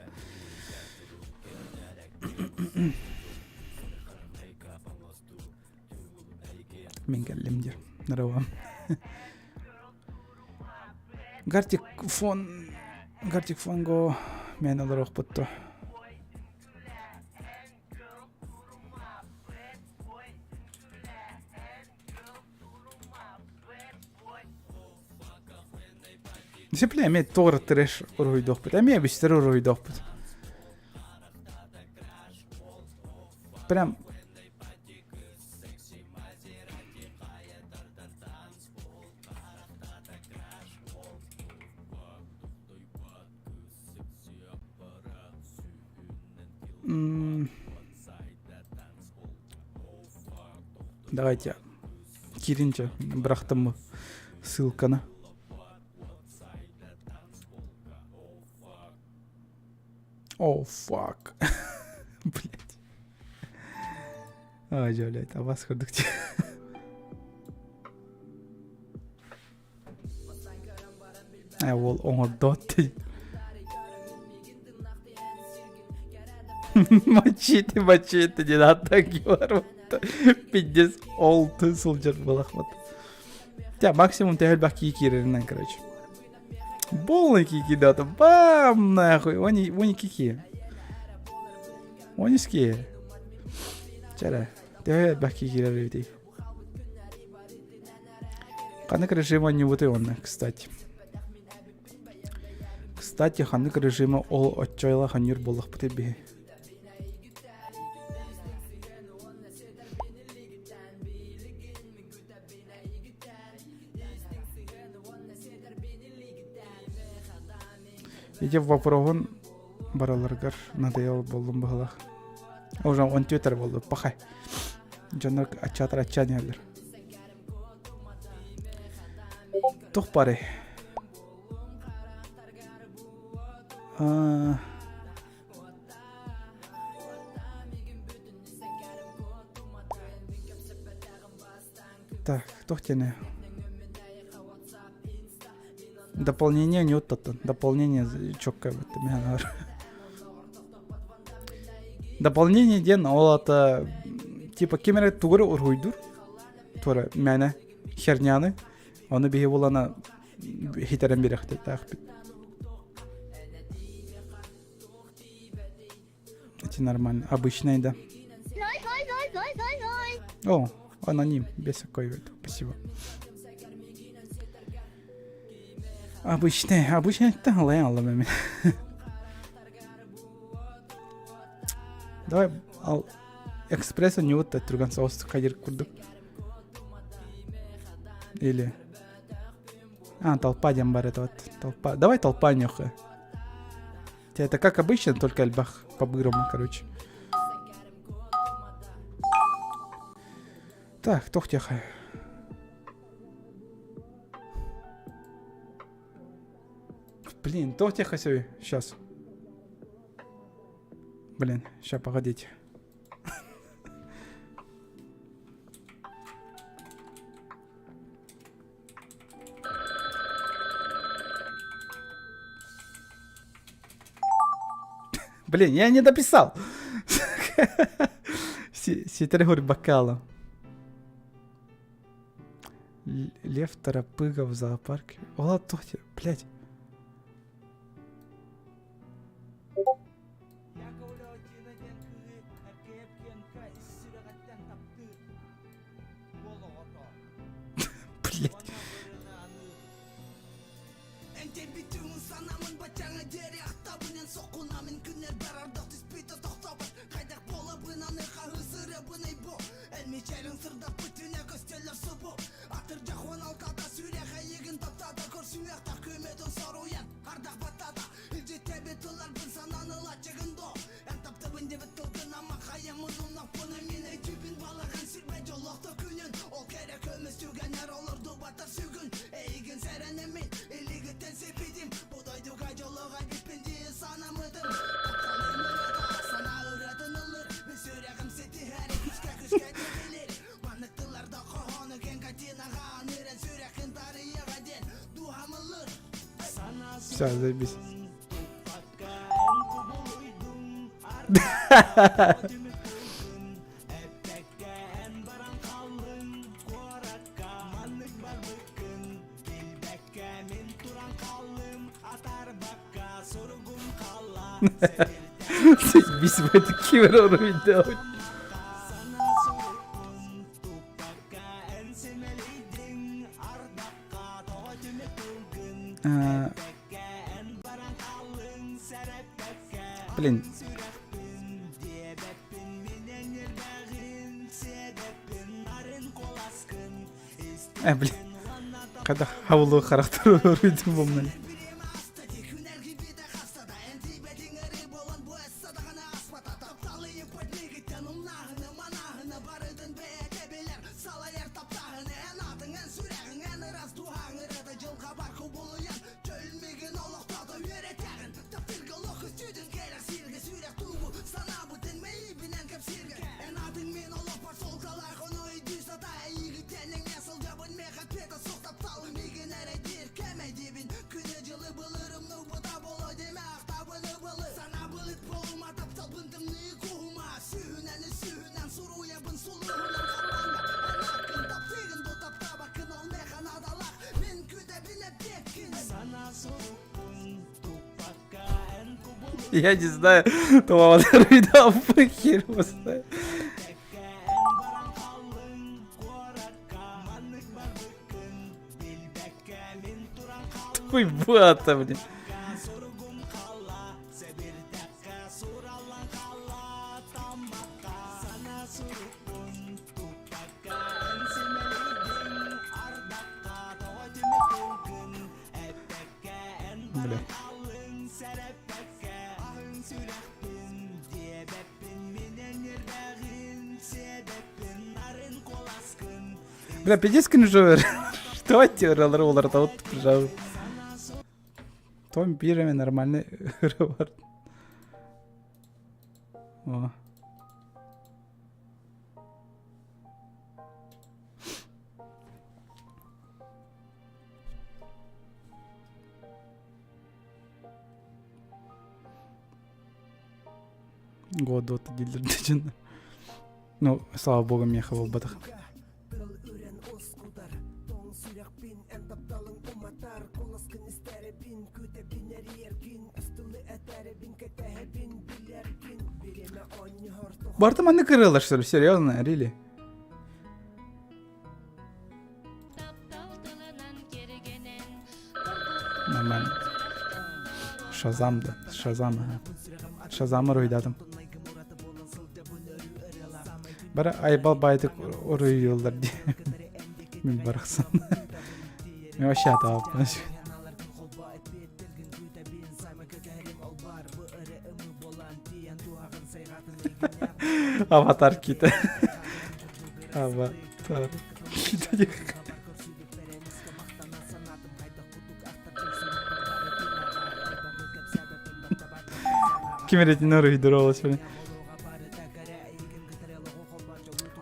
Мин кэллим диир. Нарывам. Гартик фон Гартик фонго мен олоруохпут Дисциплина эмиэ туох эрэ трэш уруһуйдуохпут, эмиэ бистэр уруһуйдуохпут. Прям Давайте кииринчэ бырахтым ссылканы. О, fuck. Блять. Ай, блядь, а вас курдук Э, уол оҥордоот Мачете, мачете, не надо говорить. Пиздец, олты сылдьар балахмат. Тя, максимум төһө элбэх кии киирэринэн, короче. Полный кики дата. Бам, нахуй. Они, они кики. Ониские. Чара. Төһө элбэх кии киирэр эбитий. Ханнык режима не вот и он, кстати. Кстати, ханнык режима ол оччойла ханнюр буоллахпыт биһи. Ити вопроһун бараларыгар надоел буоллум быһылах. Уже он түөтэр буолду, пахай. Дьоннор аччаатар аччаан иһэллэр. Туох баарый? Так, туох диэни? Дополнение не оттоттон. Дополнение четко Дополнение диэн ол ата типа ким эрэ тугу эрэ уруһуйдуур туора мээнэ херняны ону биһи булана хитэрэн биэрэхтээхпит. Эти нормально. Обычный, да. О, аноним, без такой Спасибо. Обычный, обычный это алай Давай ал экспресс не вот түргэн соус кадир курдук. Или А, толпа диэн бар это вот. Толпа. Давай толпа нюхай. Это как обычно, только альбах по-бырому, короче. Так, тохтеха. Блин, тохтеха себе. Сейчас. Блин, сейчас, погодите. Блин, я не дописал. Ситер бокала. Лев Торопыга в зоопарке. Ола, блядь. Блять. Все, заебись. Заебись, в это кибер уровень Блин. Э, блин. Когда хаулу характер уруйдум бу Я не знаю, хер его знает. Такой бата, блин. Бля. Бля, пиздец кринжовер. Что тебе роллер вот прижал? Том пирами нормальный ревард. О. Годот дииллэр дьон. Ну, слава богу, миэхэ буолбатах. Барыта маннык ырыалар, что ли? Серьезно, really? Нормально. Шазам да. Шазам, ага. Шазам уруйдатым. Бары айбал байтык уруйуллар дии. Мин барахсан. Мен вообще атааппын. Аватар кита. Аватар кита. Ким эрэтин уруйдур ол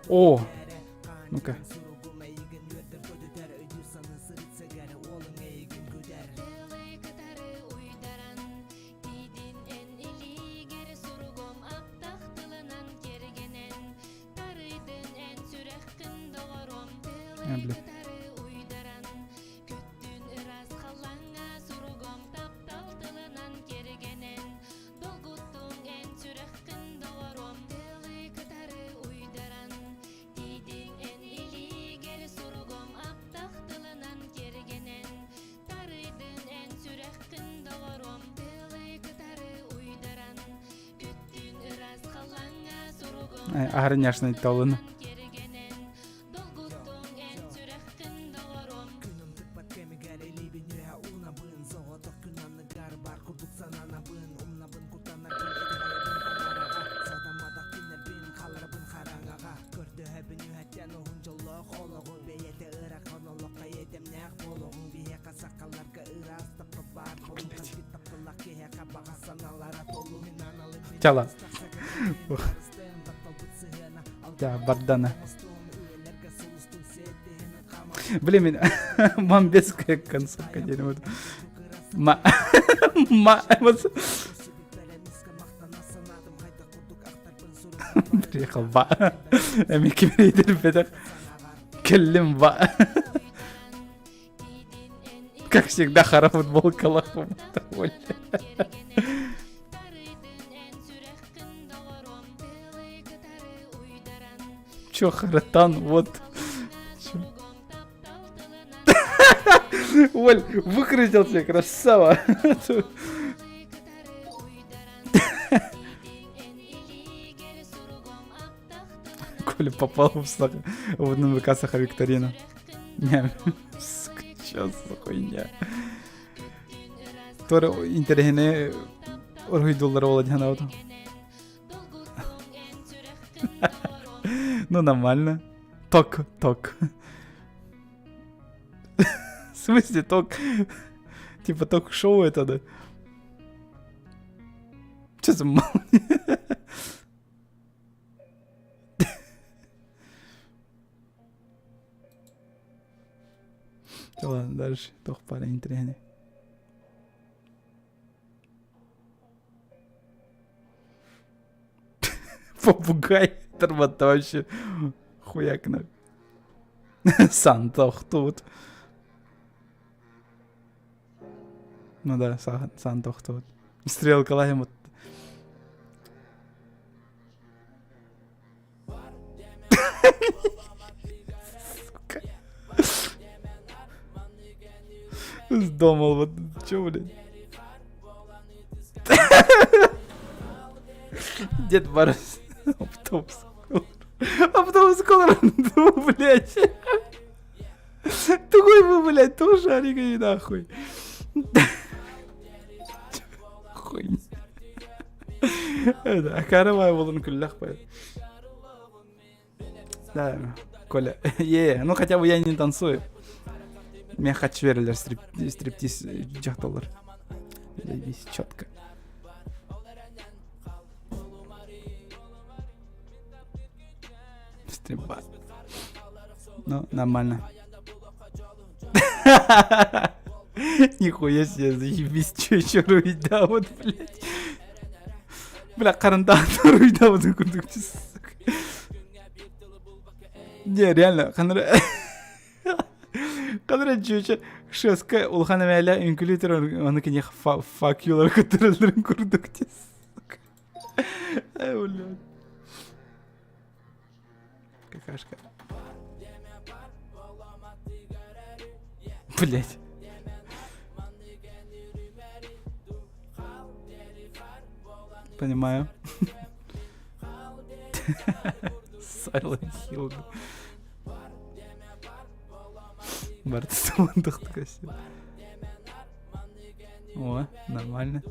О! Ну-ка. Бля. Аһары няшный толын. Чала. Да, бардана. Блин, мен мамбетская концовка диэн Ма ма Приехал ба. Эми кимрейдер Кэллим ба. Как всегда, хара футболка лохом. Чё, Харатан, вот. Чё? Оль, выкрутился, красава. Коля попал в, в НВК Саха Викторину. Не, сука, чё за хуйня? Туора интэриэһинэй уруһуйдууллар буола диэн санаабытым. Ну, нормально. Ток, ток. В смысле ток? Типа ток-шоу это, да? Че за молния? Ладно, дальше. Туох баар интэриэһинэй. Попугай тарбатта вообще хуякнах. Санта охтубут. Ну да, Санта охтубут. Стрелкалаһым вот. Сука. Думал, вот, чё, блядь? Дед Мороз. Автобус. Автобус Колорадо, блядь. Тугой вы, блядь, тоже оригами нахуй. Хуйня. Акарабай болон күллэх Да, Коля. Е, ну хотя бы я не танцую. Мен хочу берелер стрип, стриптиз дьахталлар. Заебись, четко. Стрипба. Ну, нормально. Нихуя себе, заебись, чё еще да, вот, блядь. Бля, харантаан уруйдаабытын курдук. Не, реально, ханара ханара чүөчэ шеска улахан эмээлэ үҥкүлүү турар аны киниэх fuck you-лар көтөрөллөрүн курдук сука. Эй, блядь. Какашка. Блять. Понимаю. Silent Hill. Барты О, нормально.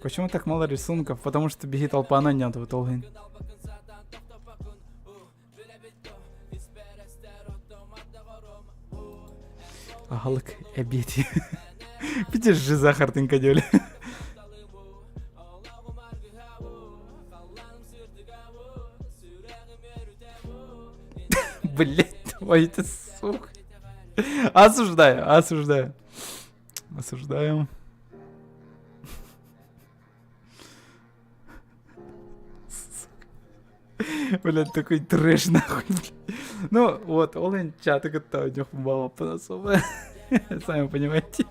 Почему так мало рисунков? Потому что беги толпа нет в итоге. Аһылык эбиэти. Видишь же захартынка дели. Блять, ой, ты сука. Осуждаю, осуждаю. Осуждаю. Блядь, такой трэш нахуй. Ну, вот, ол эн чаты кытта ойнох бабаппын особо. Сами понимаете.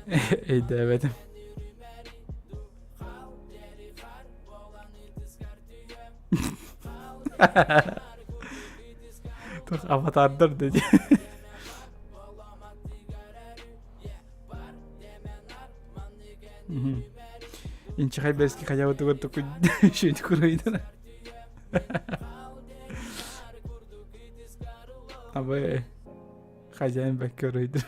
Өйдөөбөтүм. Туох аватардар дии. Инчэхэй бэски хайабытыгар такой шөйт курайдана. Абы хозяин бэкке урайдыр.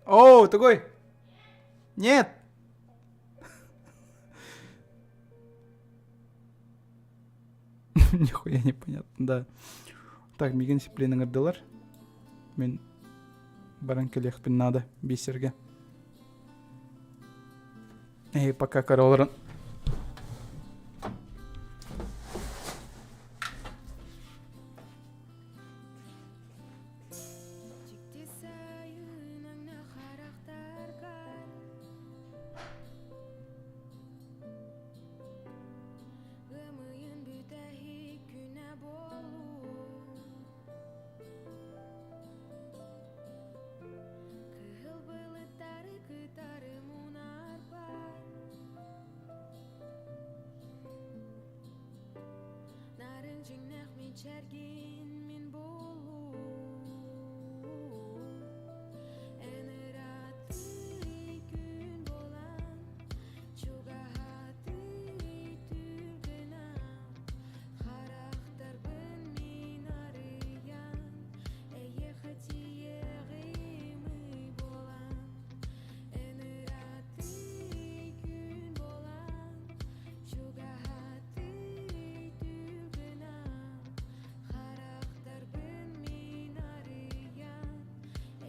О, такой. Нет. Нихуя непонятно, да. Так, миигин сиплин ыҥырдылар. Мин баран кэлиэхпин наада бисерге. Эй, пока королорун. Ымыйын бүтэһик күнэ буолуу Кыһыл былыттары кытары мунарбар Нарын дьиҥнээх мичээргин мин буолуу Эн ыраатыы күн буолан Чугаһатыы түгэнэ харахтарбын мин арыйан эйиэхэ тиийэҕим ый буолан эн ыраатыы күн буолан чугаһатыы түгэнэ харахтарбын мин арыйан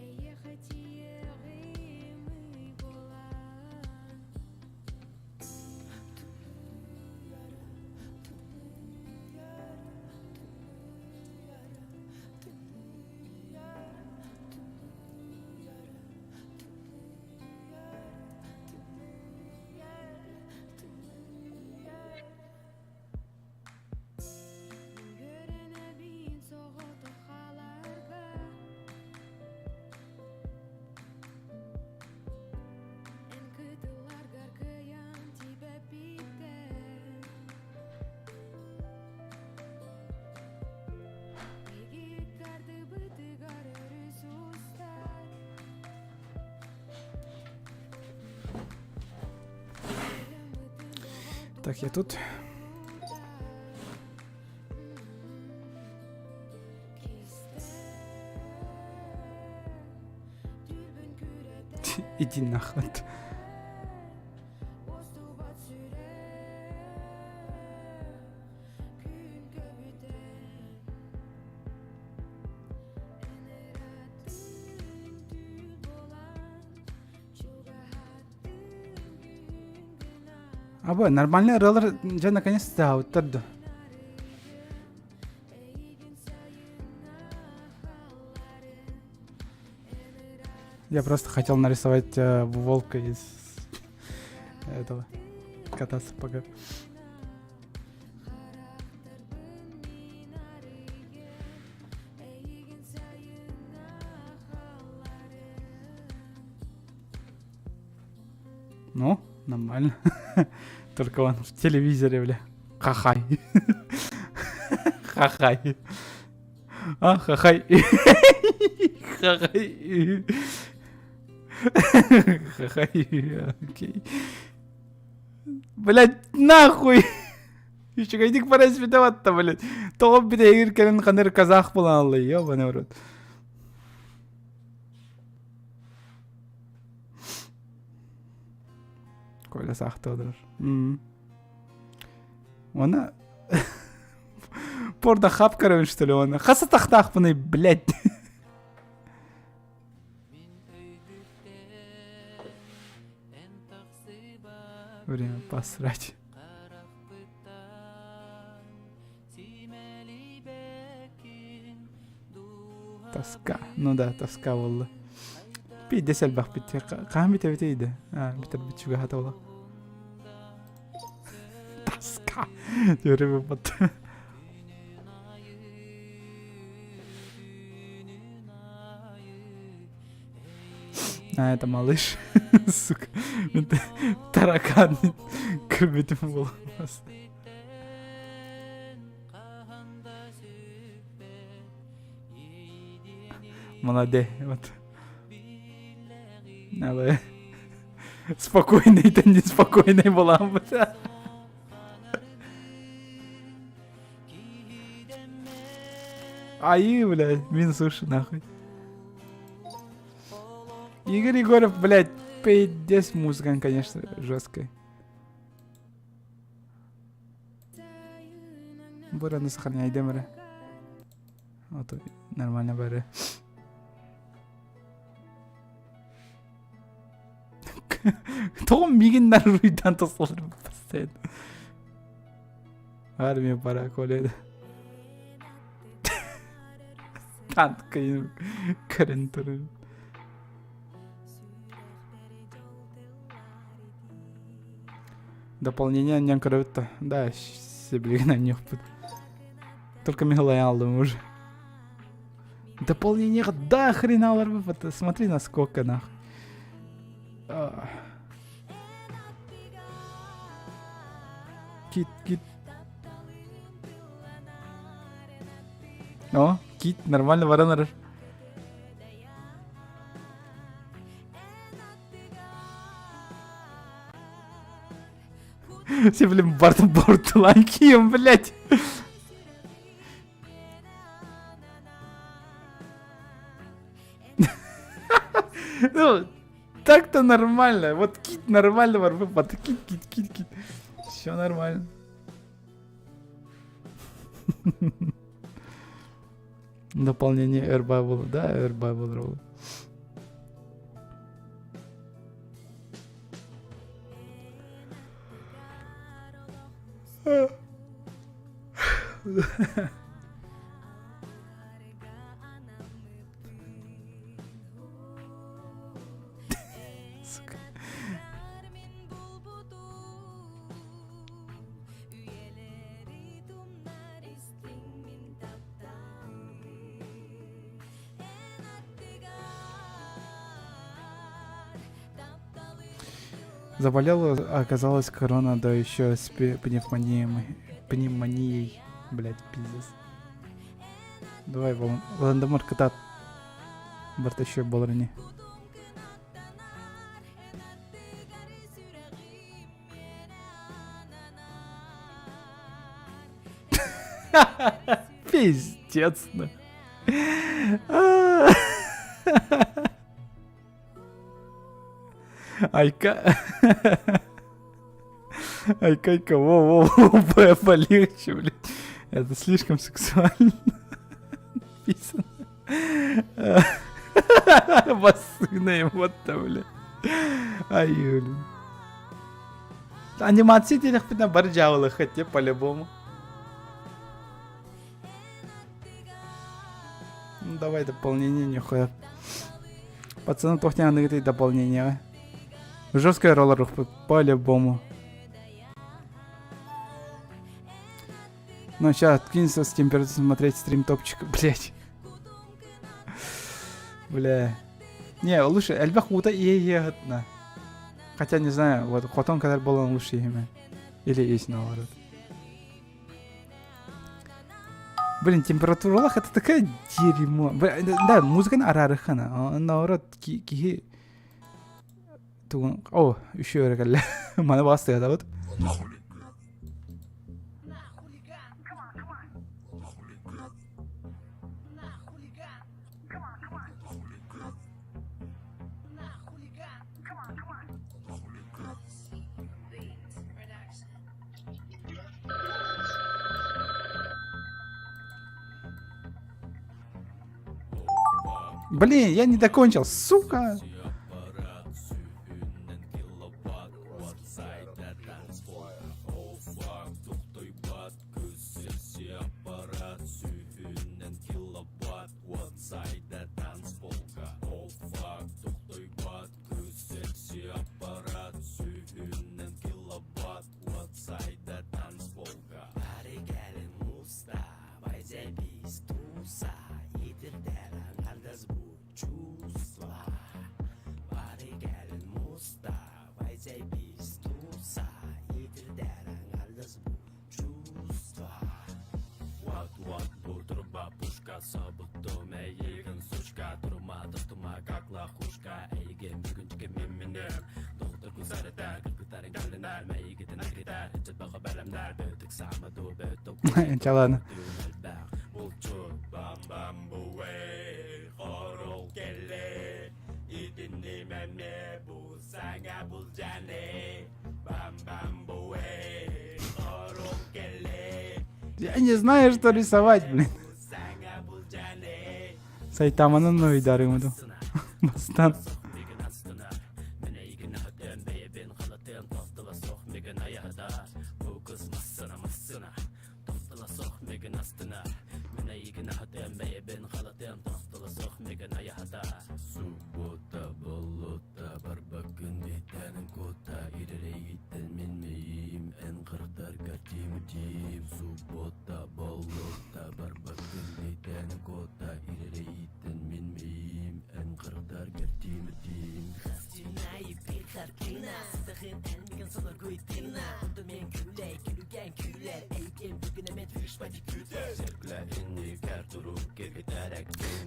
эйиэхэ тиийэҕим ый буолан. Үөрэнэбин соҕотох хааларга Эн кытылларгар кыайан тиийбэппиттэн Биһиги ыккардыбытыгар өрүс устар Так, я тут. Иди нахуй. Абы, нормальный ырыалар дьэ наконец-то да. Я просто хотел нарисовать э, волка из этого кота сапога. Ну, нормально. Только он в телевизоре, бля. Хахай. Хахай. А, хахай. Хахай. Хахай. Окей. Блять, нахуй! Үчүгэйдик баран испитэ блядь. Тоҕо бүтэһигэр кэлин ханыр казах буолан алла, ёбаный в рот. Коля саахта олорор. Уонна порда хап көрөбүн что ли уонна хас атахтаахпыный блядь Время посрать. Тоска. Ну да, тоска буолла. Пиздец элбэх бит. Хаһан бүтэбитий да? А, бүтэр бүтчүгэ хата була. Тоска. Төрү бут. А, это малыш. Сука. Таракан. Көрбүтүм буолбас. Молодец. Вот. Надо спокойный, это неспокойный была. Ай, блядь, минус уши нахуй. Игорь Егоров, блядь, пиздец музыка, конечно, жесткая. Бураны сохраняй, дэмэрэ. Вот нормально бары. Тоҕо миигин наруйдан тосолор постоянно. Армия пора, Коля. Танк көрөн турар. Дополнение анньан көрөбүт да. Да, сибилигин анньыахпыт. Только Михалай алдым уже. Дополнение да хрена аларбыт. Смотри, насколько нахуй. Кит, кит. О, кит, нормально баран эрэр. Все, блин, бортом бортуланкием, блядь. Ну, так-то нормально. Вот кит нормально, вот кит, кит, кит, кит. Все нормально. Дополнение Air Bible, да, Air Bible Roll. Сука. Заболела, оказалась корона, да еще с пневмонией. Пневмонией. Блять, пиздец. Давай, Волан-де-Морт кытаат. Барта еще буолар ини. Пиздец, ну. Айка. Айка, во-во-во, полегче, блядь. Это слишком сексуально написано. Басына вот там, блядь. Ай, блин. Анимация диэтэхпинэ бары дьаабылыахха те по-любому. Ну, давай дополнение нихуя. Пацаны, туох аныгытай дополнение. Жесткая роллер по-любому. Ну, сейчас откинься с температурой смотреть стрим топчик, блять. Бля. Не, лучше элбэх уута иэйиэхытна. Хотя не знаю, вот хотон кэлэр буолан лучше иһимэ. Или есть наоборот. Блин, температуралах это такая дерьмо. Да, музыканы араарыххана. Наоборот, киһи тугун... О, еще эрэ кэллэ. Маны бастыгатабыт. Блин, я не докончил, сука! Ча ладно. Я не знаю, что рисовать, блин. Сайтаманын уйдарымыду. Бастан.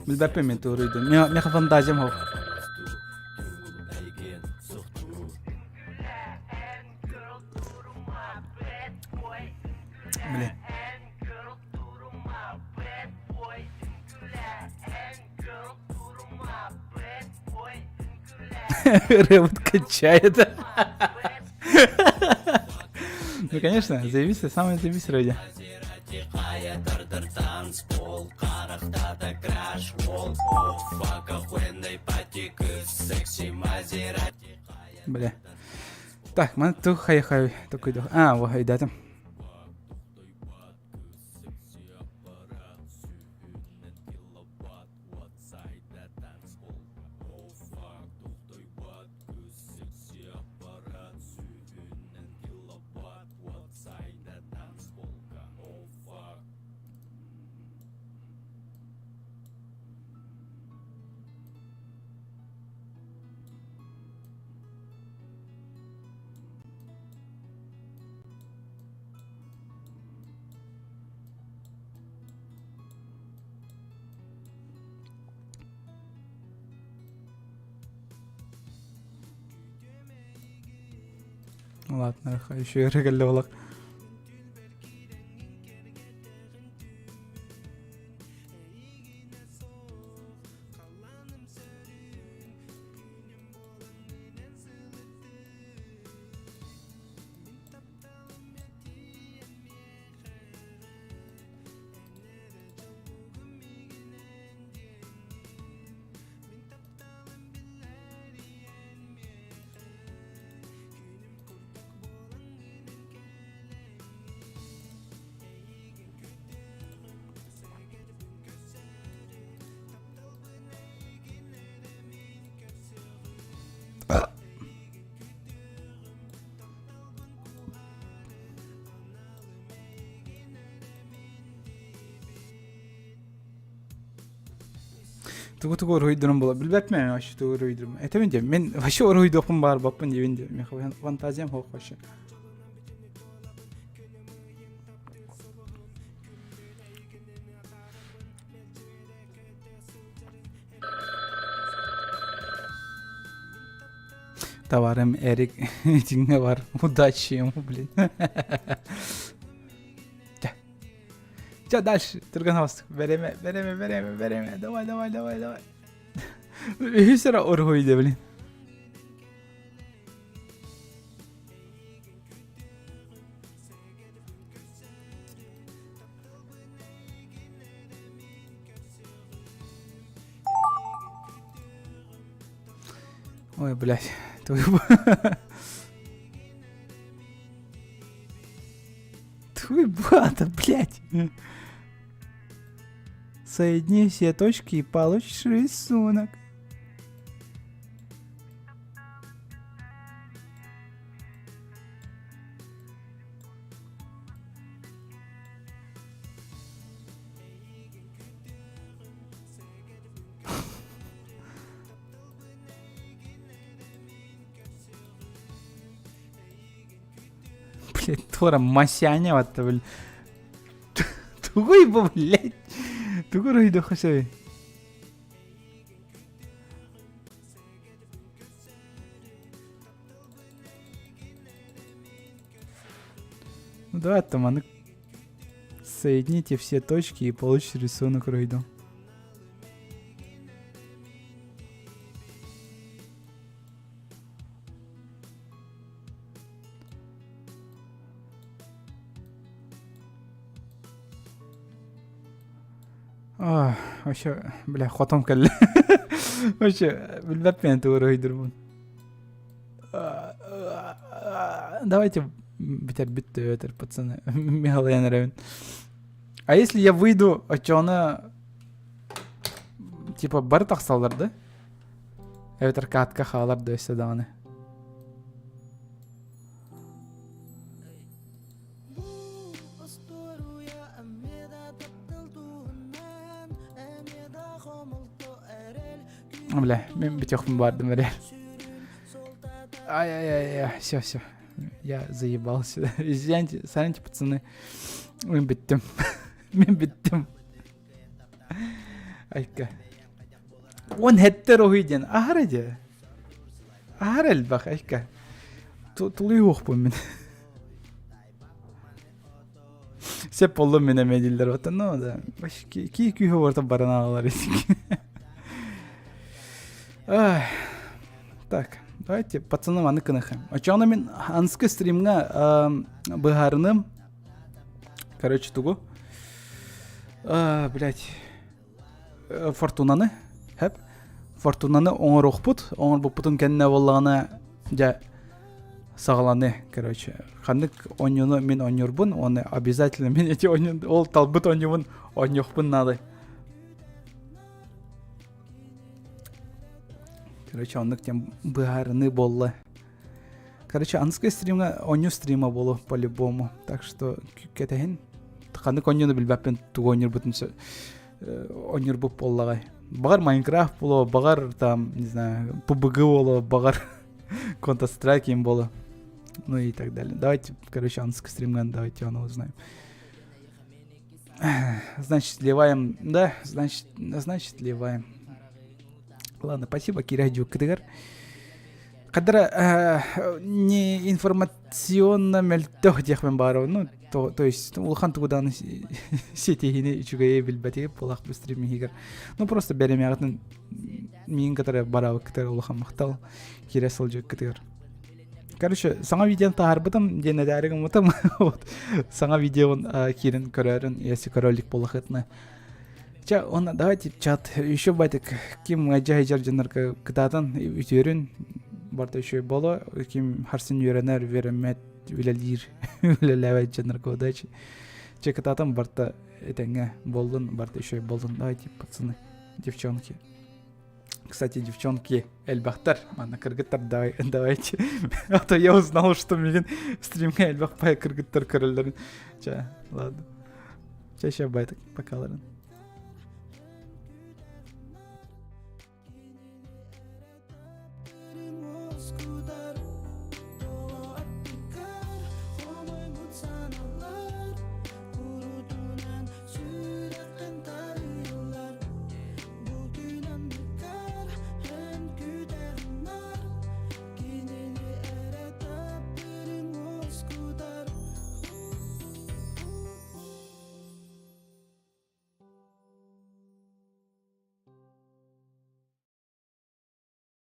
Билбэппин мин туруйдум. Меха фантазиям хоп. Блин. Ревут качает. Ну, конечно, заебись, самое заебись вроде. Бля. Так, маны ту хай-хай такой. А, во, хайдатым. Ладно, еще и олох. Тугу-тугу уруһуйдурум була билбэппин вообще тугу уруһуйдурум. Этэбин диэн мен вообще уруһуйдуохпун баарбаппын диэбин диэн. Миэхэ фантазиям суох вообще. Товарым Эрик итинҥэ бар. Удачи ему, блин. Чэ, дальше. Түргэн хостук. Береме, береме, береме, береме. Давай, давай, давай, давай. Үһүс эрэ уруһуйда, блин. Ой, блядь. Твою... Твой брата, блядь. Соедини все точки и получишь рисунок. Блядь, Тора Масяня вот блин. Тугуй бу, блядь. Тугу уруһуйдуохха сөбүй? Ну давай там маннык соедините все точки и получите рисунок уруһуйдуом. Вообще, бля, хотом кэллэ. Вообще, билбэппин тугу уруһуйдурбун. Давайте бүтэрбит өтөр, пацаны. Михалыйан эрэбин. А если я выйду, оччоҕуна типа бары тахсаллар да? Эбэтэр катка хаалар да өссө даҕаны. Бля, мен бүтүөхпүн баардым эрэ. Ай-ай-ай, все, все. Я заебался. Извините, сорян, пацаны. Мен бүттүм. Мен бүттүм. Айка. Уон хэттэр уһуй диэн аһара дьэ. Аһара элбэх айка. Тулуйуохпун мин. Сеп боллум мин эмиэ дииллэр оттон ну да ки күүһү орто баран аҕалар Так, давайте пацаны маны кыныхы. Очоҕуна мин анскы стримҥа быһаарыным. Короче, тугу? Блять. Фортунаны хэп Фортунаны оҥоруохпут оҥорбуппутун кэннэ буоллаҕына дьэ саҕаланы короче ханнык оонньууну мин оонньуурбун уонна обязательно мин эти оонньуу ол талбыт оонньуубун оонньуохпун наада короче оннук диэн быһаарыныы буолла Короче, анскай стримҥа оонньуу стрима буолуо по-любому. Так что кэтэһин. Ханнык оонньууну билбэппин тугу оонньуурбутун оонньуурбут буоллаҕай. Баҕар Майнкрафт буолуо, баҕар там, не знаю, PUBG буолуо, баҕар Counter Strike им буолуо. Ну и так далее. Давайте, короче, анскай стримҥа давайте ону узнаем. Значит, сливаем. Да, значит, значит, сливаем. Ладно, спасибо, Кира Дюкдыгар. Кадра не информационно мөлтөх диэхпин баарабын. Ну, то, то есть улахан тугудааны ситиһини үчүгэйи билбэтиги буолах бу стримиһигэр. Ну, просто бэримэҕитин миин кытары бараабыккытыгар улахан махтал киирэ сылдьыбыккытыгар. Короче, саҥа видеоны таһаарбытым диэн этээри гыммытым. Вот. Саҥа видеобун киирэн көрөөрүн, если көрө илик буоллахытына. Чэ, уонна давайте чат еще байтик ким дьаһайдьар дьоннорго кытаатан үтүөрүн барда еще боло ким харсын үөрэнэр үөрэммэт үлэлиир үлэлээбэт дьоннорго удачи чэ кытаатан барта этэҥҥэ буоллун барда еще боллун давайте пацаны девчонки кстати девчонки элбэхтэр манна кыргыттар давай давайте а то я узнал что мигин стримҥэ элбэх пай кыргыттар көрөллөрүн чэ ладно чэ еще байтик покаларын.